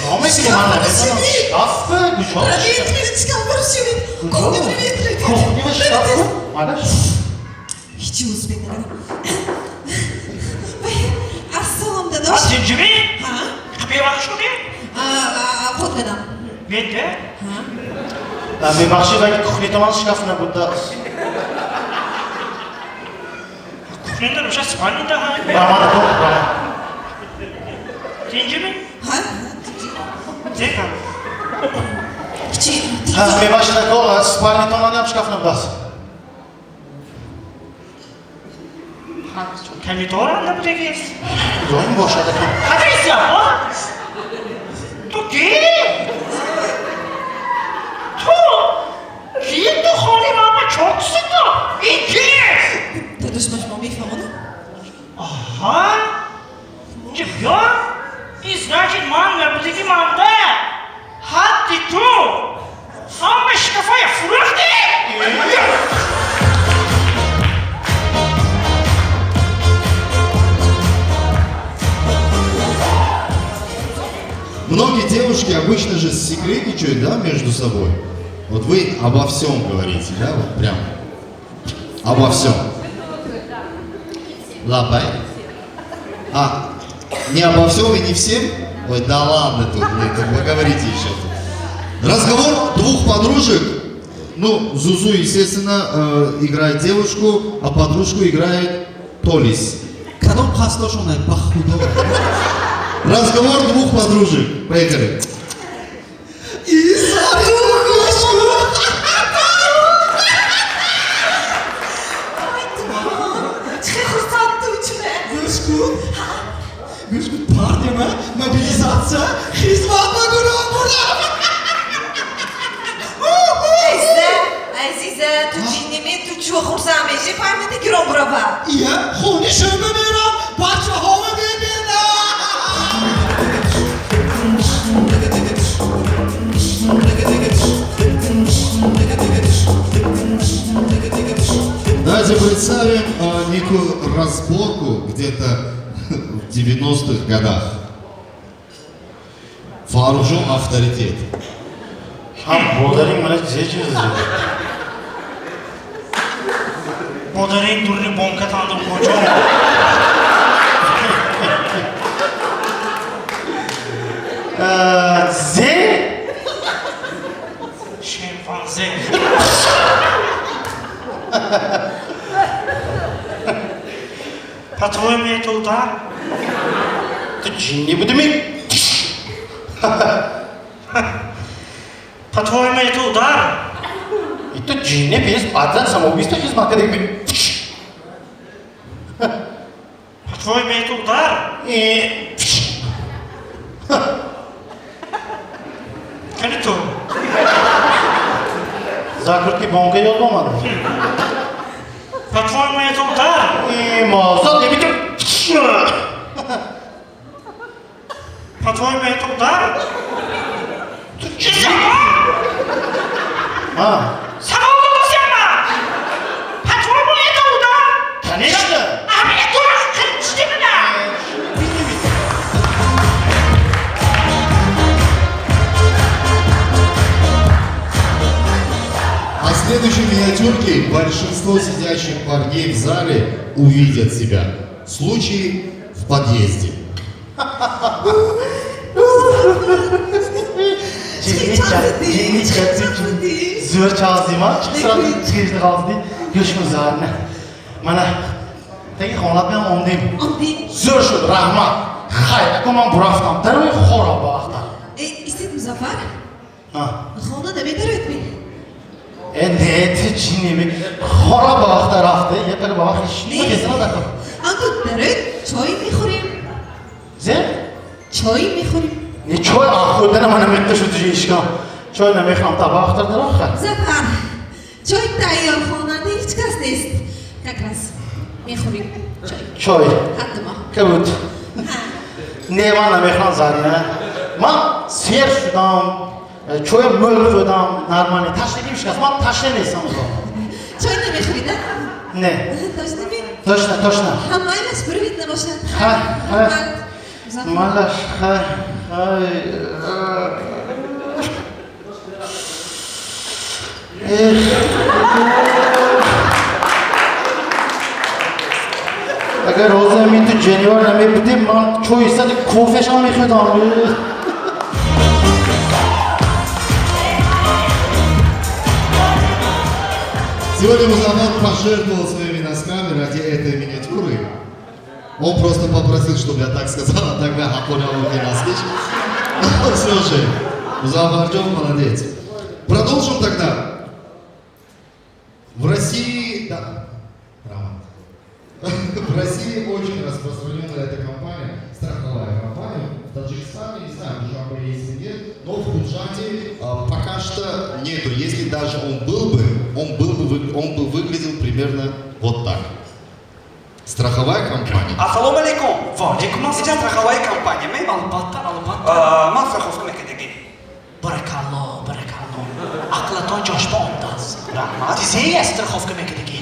Чо мекунӣ? Ман намедонам. Шкаф куҷо? Проветрили, шкаф баршивид. Кухня проветрили. Кухня шкаф? Малаш. Ҳичи успеть накардам. Ассалом, дадош. Тинҷимӣ? Ҳа? Бевақт шудӣ? Вот кадам. Менде? Мебахшид, ваки кухнитаман шкаф набуда. Кухнята набошад, спальнида ҳа. Рамана кун, Рама. Тинҷимӣ? Ҳа? Зека. Чи? Мебахшид, ако спальнитаман шкаф набудааст. Помидорам набудагист. Куҷоим бошад ако? Ҳадиса, ту ки? Ту ки, ту хони мама чокси ту? Ин ки? Дадош, ман шумо мефаҳмонам. Аҳа. Инҷа биё. Ин значит ман набудаги манда. Ҳадди ту ҳама шкафая фурӯхтӣ? Многие девушки обычно же секретничают, да, между собой. Вот вы обо всем говорите, да, вот прям обо всем. Лапай. А, не обо всем и не всем? Ой, да ладно тут, нет, вы говорите еще тут. Разговор двух подружек. Ну, Зузу, естественно, играет девушку, а подружку играет Толис. Кадом қасдошона, ба худо. Разговор двух подружек. Поехали. Иса, гӯш кун. Чӣ хурсанд ту чиме? Гӯш кун. Гӯш кун, партияма мобилизация, хизмат ба гуноҳ бурдам. Азиза, азиза, хурсанд меши, фаҳмиди гирон бурава. Ия, хони шума мерам, бачаҳома мебинам. Давайте представим некую разборку где-то в 90-х годах. Фаррухжон авторитет. Ҳам бодаринг мана зе чиз. Бодаринг дурни бонка тандум куҷо. Зе? Шимпанзе. По-твоему, это удар? Ту ҷинни будими? По-твоему, это удар? И ту ҷинни без отряд самоубийства хизмат кардем. По-твоему, это удар? Кани ту? Закрутки бонка ёд омад. По-твоему, это удар? Мозад немиту. По-твоему, это удар? А? Савол додосяма! По-твоему, это удар? Конечно! А мне дурак, кричите меня! А в следующей миниатюрке большинство сидящих парней в зале увидят себя. Случай в подъезде. Зӯр чалдима, чиқишни қалди. Гӯш кун, Зарина. Мана таги хонат биям омдим. Зӯр шуд, раҳмат. Хай, ако ман бурафтам. Дарои хора ба ахтар. Истед, Музаффар. Хона намедароед ми? Э, не, ту чӣ неми? Хора ба вақта рафте, я так ба вақт шумо кесина дако. Анку дароед, чой мехӯрем. Зе? Чой мехӯрем. Не, чой хӯрдана мана миқта шуд ишкам. Чой намехӯрам, та ба вақта даро хай. Музаффар, чой тайёр, хонанда ҳеҷ кас нест. Как раз мехӯрем чой. Чой. Ҳаддумо. Кабут. Не, ман намехӯрам, Зарина. Ман сер шудам, чой мӯл хӯрдам, нормально. Ташнагим шикаст, ман ташна нестам. Чой намехӯрӣ, да? Не. Точно ми? Точно, точно. Ҳа, майлаш, бурвид набошад. Хай, хай. Майлаш, хай, хай. Эх. Агар ҳозир ҳамин ту ҷанивар намебудӣ, ман чой истади кофешам мехӯрдам. Сегодня Музафар пожертвовал своими носками ради этой миниатюры. Он просто попросил, чтобы я так сказал, а тогда понял руки носки. Но все же, Музафарджон молодец. Продолжим тогда. В России, да, в России очень распространенная эта компания, страховая компания. В Таджикистане, не знаю, в Душанбе есть или нет, но в Худжанде пока что нету. Если даже он был бы, он бы выглядел примерно вот так. Страховая компания. Ассалому алейкум. Ва алейкум ассалом. Инҷа страховая компания, ме? Албатта, албатта. Ман страховка мекардагӣ. Баракалло, баракалло. Ақлатон ҷошба омдааст. Раҳмат. Тизея страховка мекардагӣ?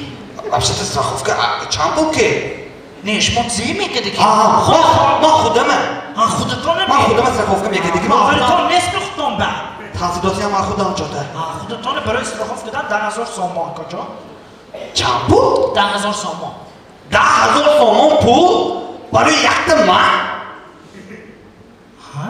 Вообще-то страховка чанд пул ки? Не, шумо тизея мекардагӣ? Ман худама. А, худатон Ман худама страховка мекардагӣ. Модаритон нест худтон ба? Таҳсилотиам ман худам ҷода. Худатон барои страховка дан 10 000 сомон, куҷо? Чанд пул? 10 000 сомон. 10 000 сомон пул барои якта ман? Ҳа?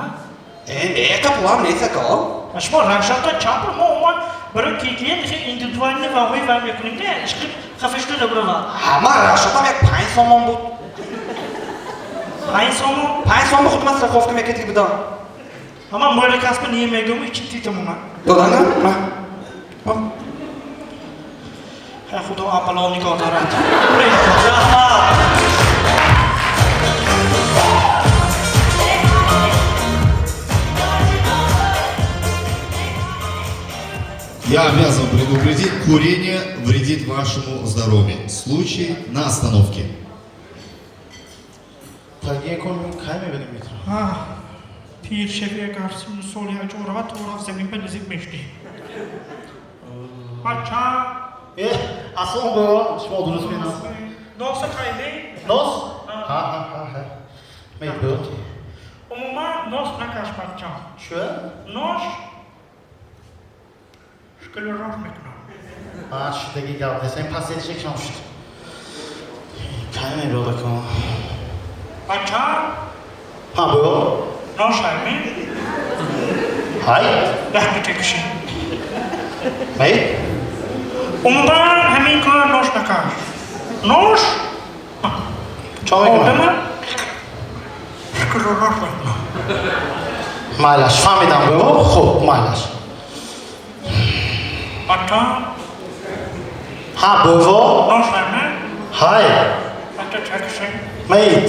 Э, не, ка пулам нест, ако. Шумо рашатон чанд пул? Мо умуман барои клиент индивидуальный ваҳои вай мекунем, не ишқи хафа шуда набурава. Ҳа, ман рашотам як 5 сомон буд. 5 сомон? 5 сомон худ ман страховка мекардагӣ будам. Ама моли касба не мегӯм, ичи титамона. Додана? Ҳа, худо амало нигоҳ дорад. Раҳмат. Я обязан предупредить, курение вредит вашему здоровью. Случай на остановке. Таги кон кай мебинем метро? Пир шеви, агар 30 соли ҳаҷо равад, то рафт замин ба наздик мешудем. Бача. Э, аслон бо шумо дуруст менам. Носа кайде? Нос? Ҳа, ҳа, ҳа, ҳа. Мебуд. Умуман нос накаш, бача. Чё? Нос склероз мекунам. А, шудаги гап нест. Ин пасетшек шам шуд. Кай мебиёда кон? Бача. Ҳа, бо? Нос айми? Ҳай? Яхти кекши. Май? Умуман ҳамин кор нос накаш. Нос? Чо мекунам? Одама склероз мекунам. Майлаш, фаҳмидам, бо. Хуб, майлаш. Бача. Ҳа, бово? Нос айми? Ҳай? Яхти кекши. Маид.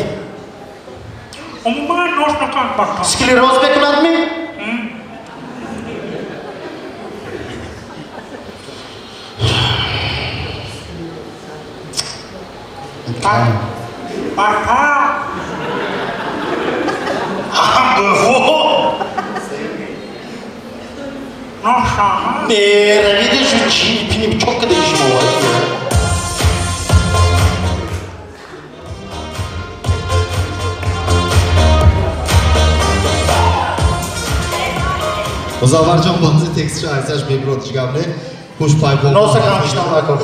Умуман нос накаш, бача. Склероз мекунад ми? Бача. Ҳа, бово? Нос ама? Не, равида шу чи пиним чокада шумо. Музаффарҷон, баъзе текстша айсаш беброд гапне. Хуш пайпо. Носа камштан накор.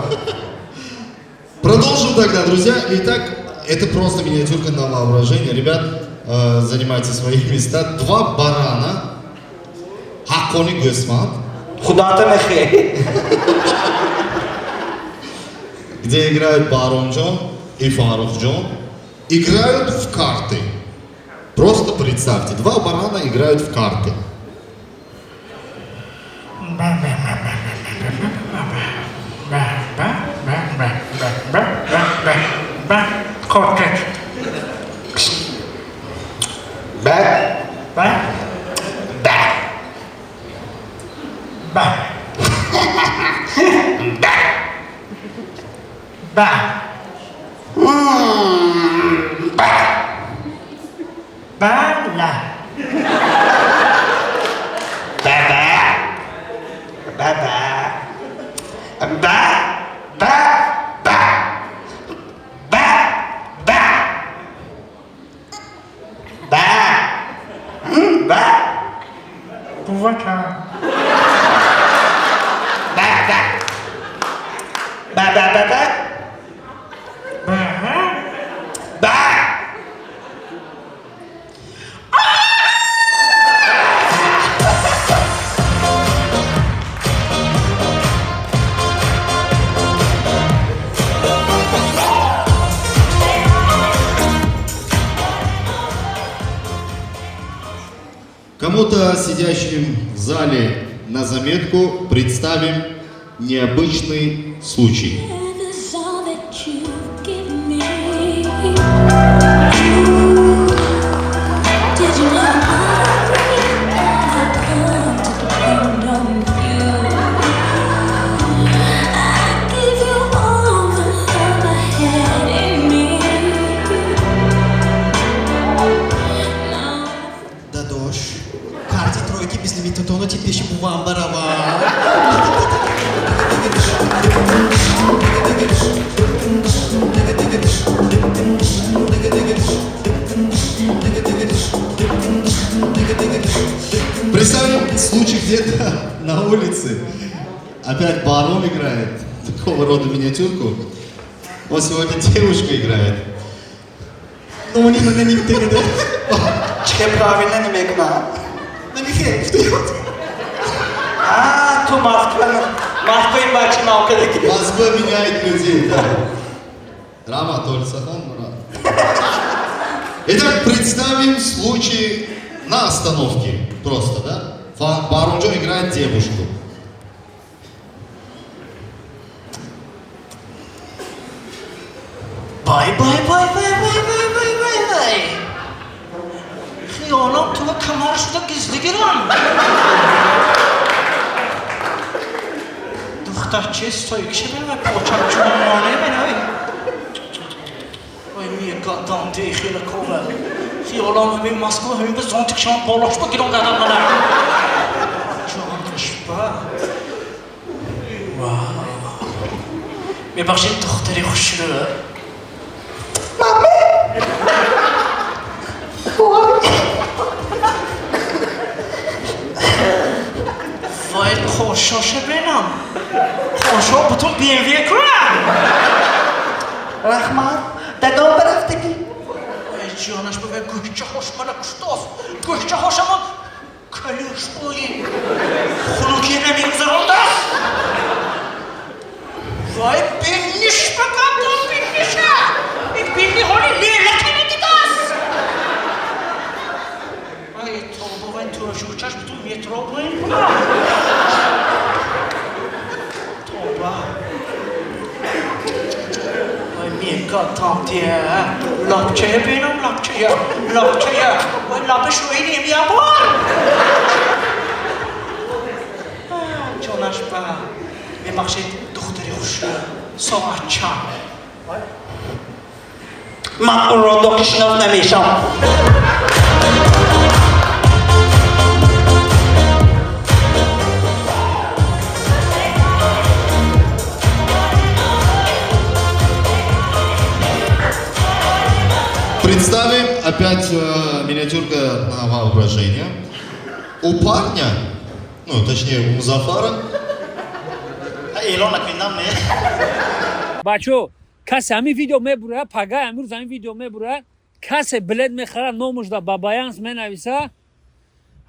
Продолжим тогда, друзья. Итак, это просто миниатюрка на воображение. Ребят, занимайте свои места. Два барана. Ҳаққони гӯсфанд. Худата мехе. Где играют Баронджон и Фарухджон. Играют в карты. Просто представьте, два барана играют в карты. Ба, ба, ба, ба, ба, ба, ба, ба, ба, ба, ба, ба, ба, ба, Котек. Ба. Ба. Ба. Ба. Ба. Ба. Ба. Бала. Ба ба. Ба ба. Ба. Ба. Ба. Ба. Ба. Ба. Ба. Бувача. Ба ба. Ба ба ба ба. Ба. Ба. Кому-то, сидящим в зале, на заметку представим необычный случай. Is all that you've given me. Did you know I've come to depend on you? I give you all the love I had in me. Дадош, карти тройки безлимитатона ти пеши бувам барава. Представим случай где-то на улице. Опять барон играет такого рода миниатюрку. Вот сегодня девушка играет. Ну, не на ним ты. Че правильно намекна? Намихе. А, ту Москва, Москва и бачи наука даки. Москва меняет людей, да. Рама Тольсахан Мурат. Итак, представим случай на остановке. Просто, да? Барунджо играет девушку. Бай, бай, бай, бай, бай, бай, бай, бай, бай. Хиёлам туга камар шуда гизди гирам. Пухта чист, соикши менавай, почак чунон менавай. Ой, мегадам, те хела кова. Хиёлам ҳамин Москва, ҳамин ба зонтик шавам болошба гирон гадам мана. Ҷонашба. Вау. Мебахшед, духтари хушрӯ. Маме! Вай, қошоша бенам. Қошо бутун BMW кунам. Раҳмат, дадом барафтагӣ. Ай, ҷонаш бавай, гӯшчаҳош мана куштост. Гӯшчаҳошамо калюш бои. Хунукия намегузарондааст. Вай, бинниш бакадам, бинниша. Ин бинни ҳоли лелака надидааст. Ай, тоба, вай, тӯшучаш бутун метро боин кунам. Тоба. Вай, мегадам те. Лапчая бинам, лапчая, лапчая. Вай, лапа шӯи немиябор. Ҷонаш ба. Мебахшед, духтари хушрӯ. Соат чанд? Ман ӯро докишинос намешам. Представим опять миниатюрка на воображение. У парня, ну точнее у Музафара. Эълон накунам, не? Бачо, касе ҳамин видео мебурад, пагай амрӯз ҳамин видео мебурад, касе билет мехарад, номуш да Бабаянс менависа,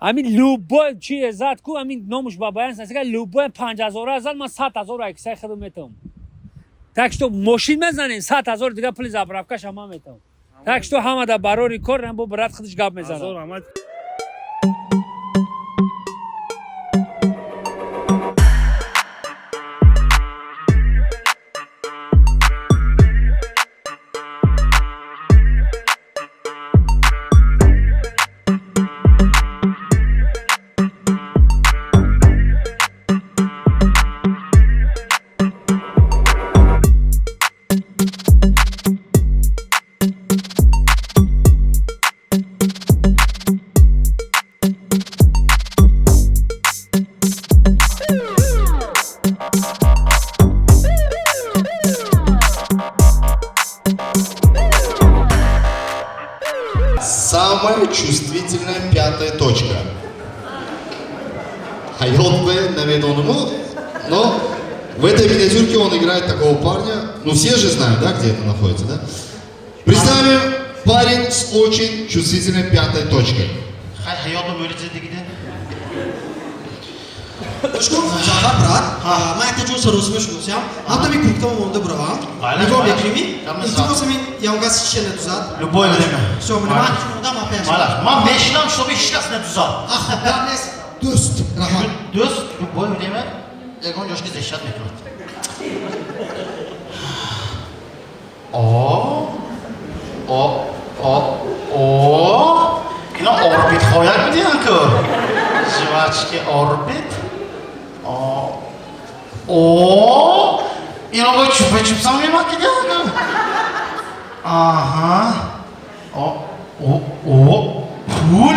ҳамин любой чие зад ку, ҳамин номуш Бабаянс нависа, любой 5000 зад, ман 100 000 аксаи худам метавам. Так что мошин мезанем, 100 000 дига пули заправкаша ман метавам. Так что ҳама да барори кор, бо брат худаш гап мезанад. Самая чувствительная пятая точка. Ҳаёт бе намедонаму, но в этой миниатюрке он играет такого парня. Ну все же знают, да, где это находится, да? Представим, парень с очень чувствительной пятой точкой. Хай, ҳаёт ба мӯлиҷа дигиде. Гӯш кун, Музаффар брат, ман якта ҷо саросима шудосиям, ҳамта ми курткама монда буравам. Нигоҳ мекунӣ? Илтимос, ҳамин ягон шиша надузад. Любое время. Всё, ман одам апяш. Ман мешинам, чтобы ҳеч кас надузад. Ах, гап нест. Дӯст, раҳмат. Дӯст любое время ягон ҷошки зешат мекунад. О, о, о, о, ино Орбит хояк бидиҳанд ку, жвачки Орбит. О, о, ино бо чупа чупсам мемакидиҳанд ку. Аҳа, о, о, о, пул,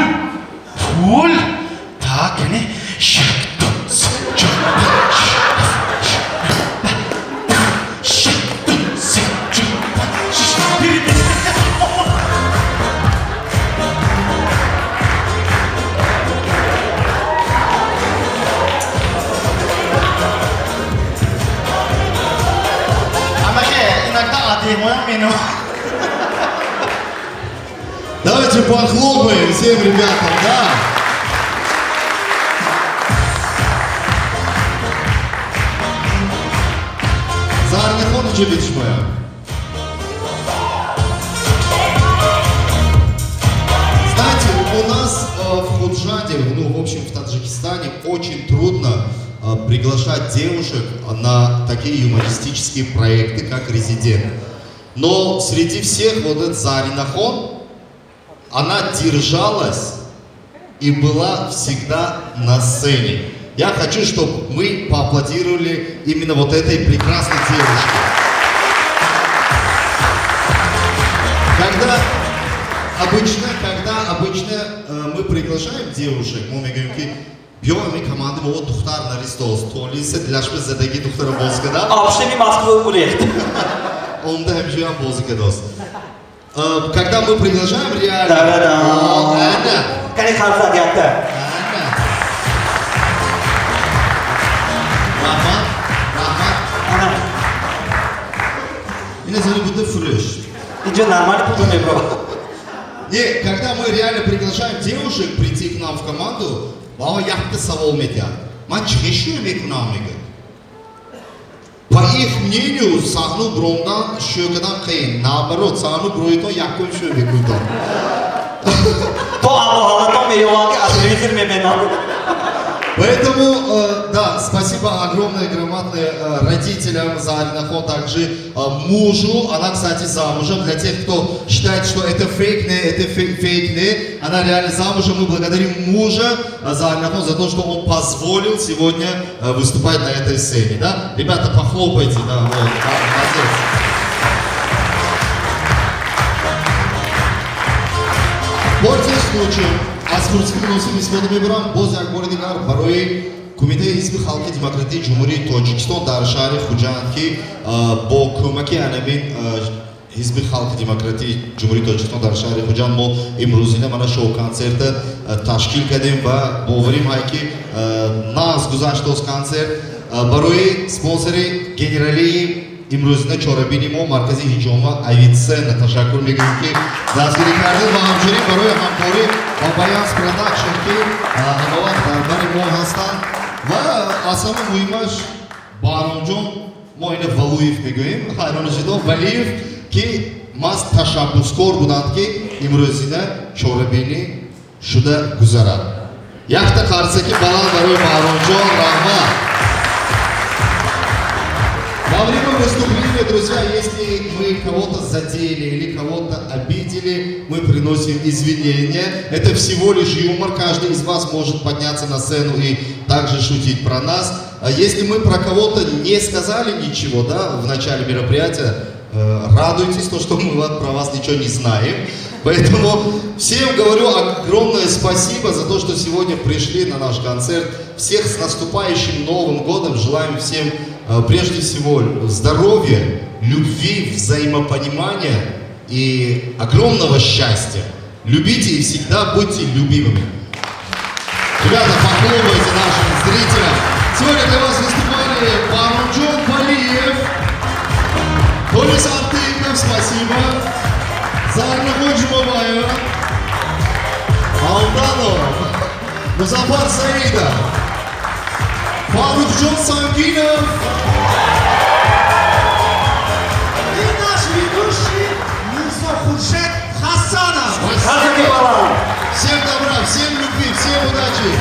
пул. Так, яъне як, ду, се, чор, панҷ, шаш, як, ду, се, чор, панҷ, шаш. Амахе, иногда адемоям мену. Давайте похлопаем всем ребятам, да? Зарина моя. Знаете, у нас в Худжанде, ну, в общем, в Таджикистане очень трудно приглашать девушек на такие юмористические проекты, как «Резидент». Но среди всех вот этот Зарина Хон, она держалась и была всегда на сцене. Я хочу, чтобы мы поаплодировали именно вот этой прекрасной девушке. Когда обычно мы приглашаем девушек, мы говорим, ки биё ами команди мо духтар наристос, толиса дилашба задаги духтара боз када. Обштеми Москва гурехт. Онда ҳамишаам бозӣ кадост. Когда мы приглашаем реально. Да-да-да. О, ана. Кани қарсак якта. Раҳмат, раҳмат. Ина зани буда фурӯш. Инҷо нормально пул мебро. Не, когда мы реально приглашаем девушек прийти к нам в команду, баба якта савол метиҳад. Ман чӣ шӯ мекунам, мегӯяд. По их мнению, саҳну бромдан шӯ кардан қиин. Наоборот, саҳну броитон якум шӯ мекунтон. То аммо меёванд ки аз телевизор мебинам. Поэтому, да, спасибо огромное, громадное родителям за Аринахон, также мужу. Она, кстати, замужем. Для тех, кто считает, что это фейк, не, это фейк, не. Она реально замужем. Мы благодарим мужа за Аринахон, за то, что он позволил сегодня выступать на этой сцене. Да? Ребята, похлопайте. Да, вот, да, молодец. Пользуясь случаем, аз фурсати муносиб истифода мебарам, боз як бори дигар барои Кумитаи Ҳизби Халқи Демократии Ҷумҳурии Тоҷикистон дар шаҳри Хуҷанд, ки бо кӯмаки анамин Ҳизби Халқи Демократии Ҷумҳурии Тоҷикистон дар шаҳри Хуҷанд мо имрӯзина мана шоу-консерта ташкил кардем ва боварим ҳай, ки нағз гузаштост консерт. Барои спонсори генералии имрӯзина чорабини мо, маркази ҳиҷома Авиценна, ташаккур мегӯем, ки дастгирӣ кардед, ва ҳамчунин барои ҳамкорӣ бо Баянс Продакшн, ки ҳамавақт дар бари мо ҳастанд, ва аз ҳама муҳимаш Баҳромҷон, мо ина Валуев мегӯем, ҳайрон шудо, Валиев, ки маст ташаббускор буданд, ки имрӯзина чорабинӣ шуда гузарад. Якта қарсаки баланд барои Баҳромҷон, раҳмат. Во время выступления, друзья, если мы кого-то задели или кого-то обидели, мы приносим извинения. Это всего лишь юмор, каждый из вас может подняться на сцену и также шутить про нас. А если мы про кого-то не сказали ничего, да, в начале мероприятия, радуйтесь, то, что мы про вас ничего не знаем. Поэтому всем говорю огромное спасибо за то, что сегодня пришли на наш концерт. Всех с наступающим Новым годом! Желаем всем прежде всего здоровья, любви, взаимопонимания и огромного счастья. Любите и всегда будьте любимыми. Ребята, похлопайте нашим зрителям. Сегодня для вас выступали Бахромджон Валиев, Толис Артыков, спасибо, Зарина Джумабаева, Алданов, Музафар Саидов, Фарухджон Сангинов. И наш ведущий Мирзо Хуршед Хасанов. Спасибо. Всем добра, всем любви, всем удачи.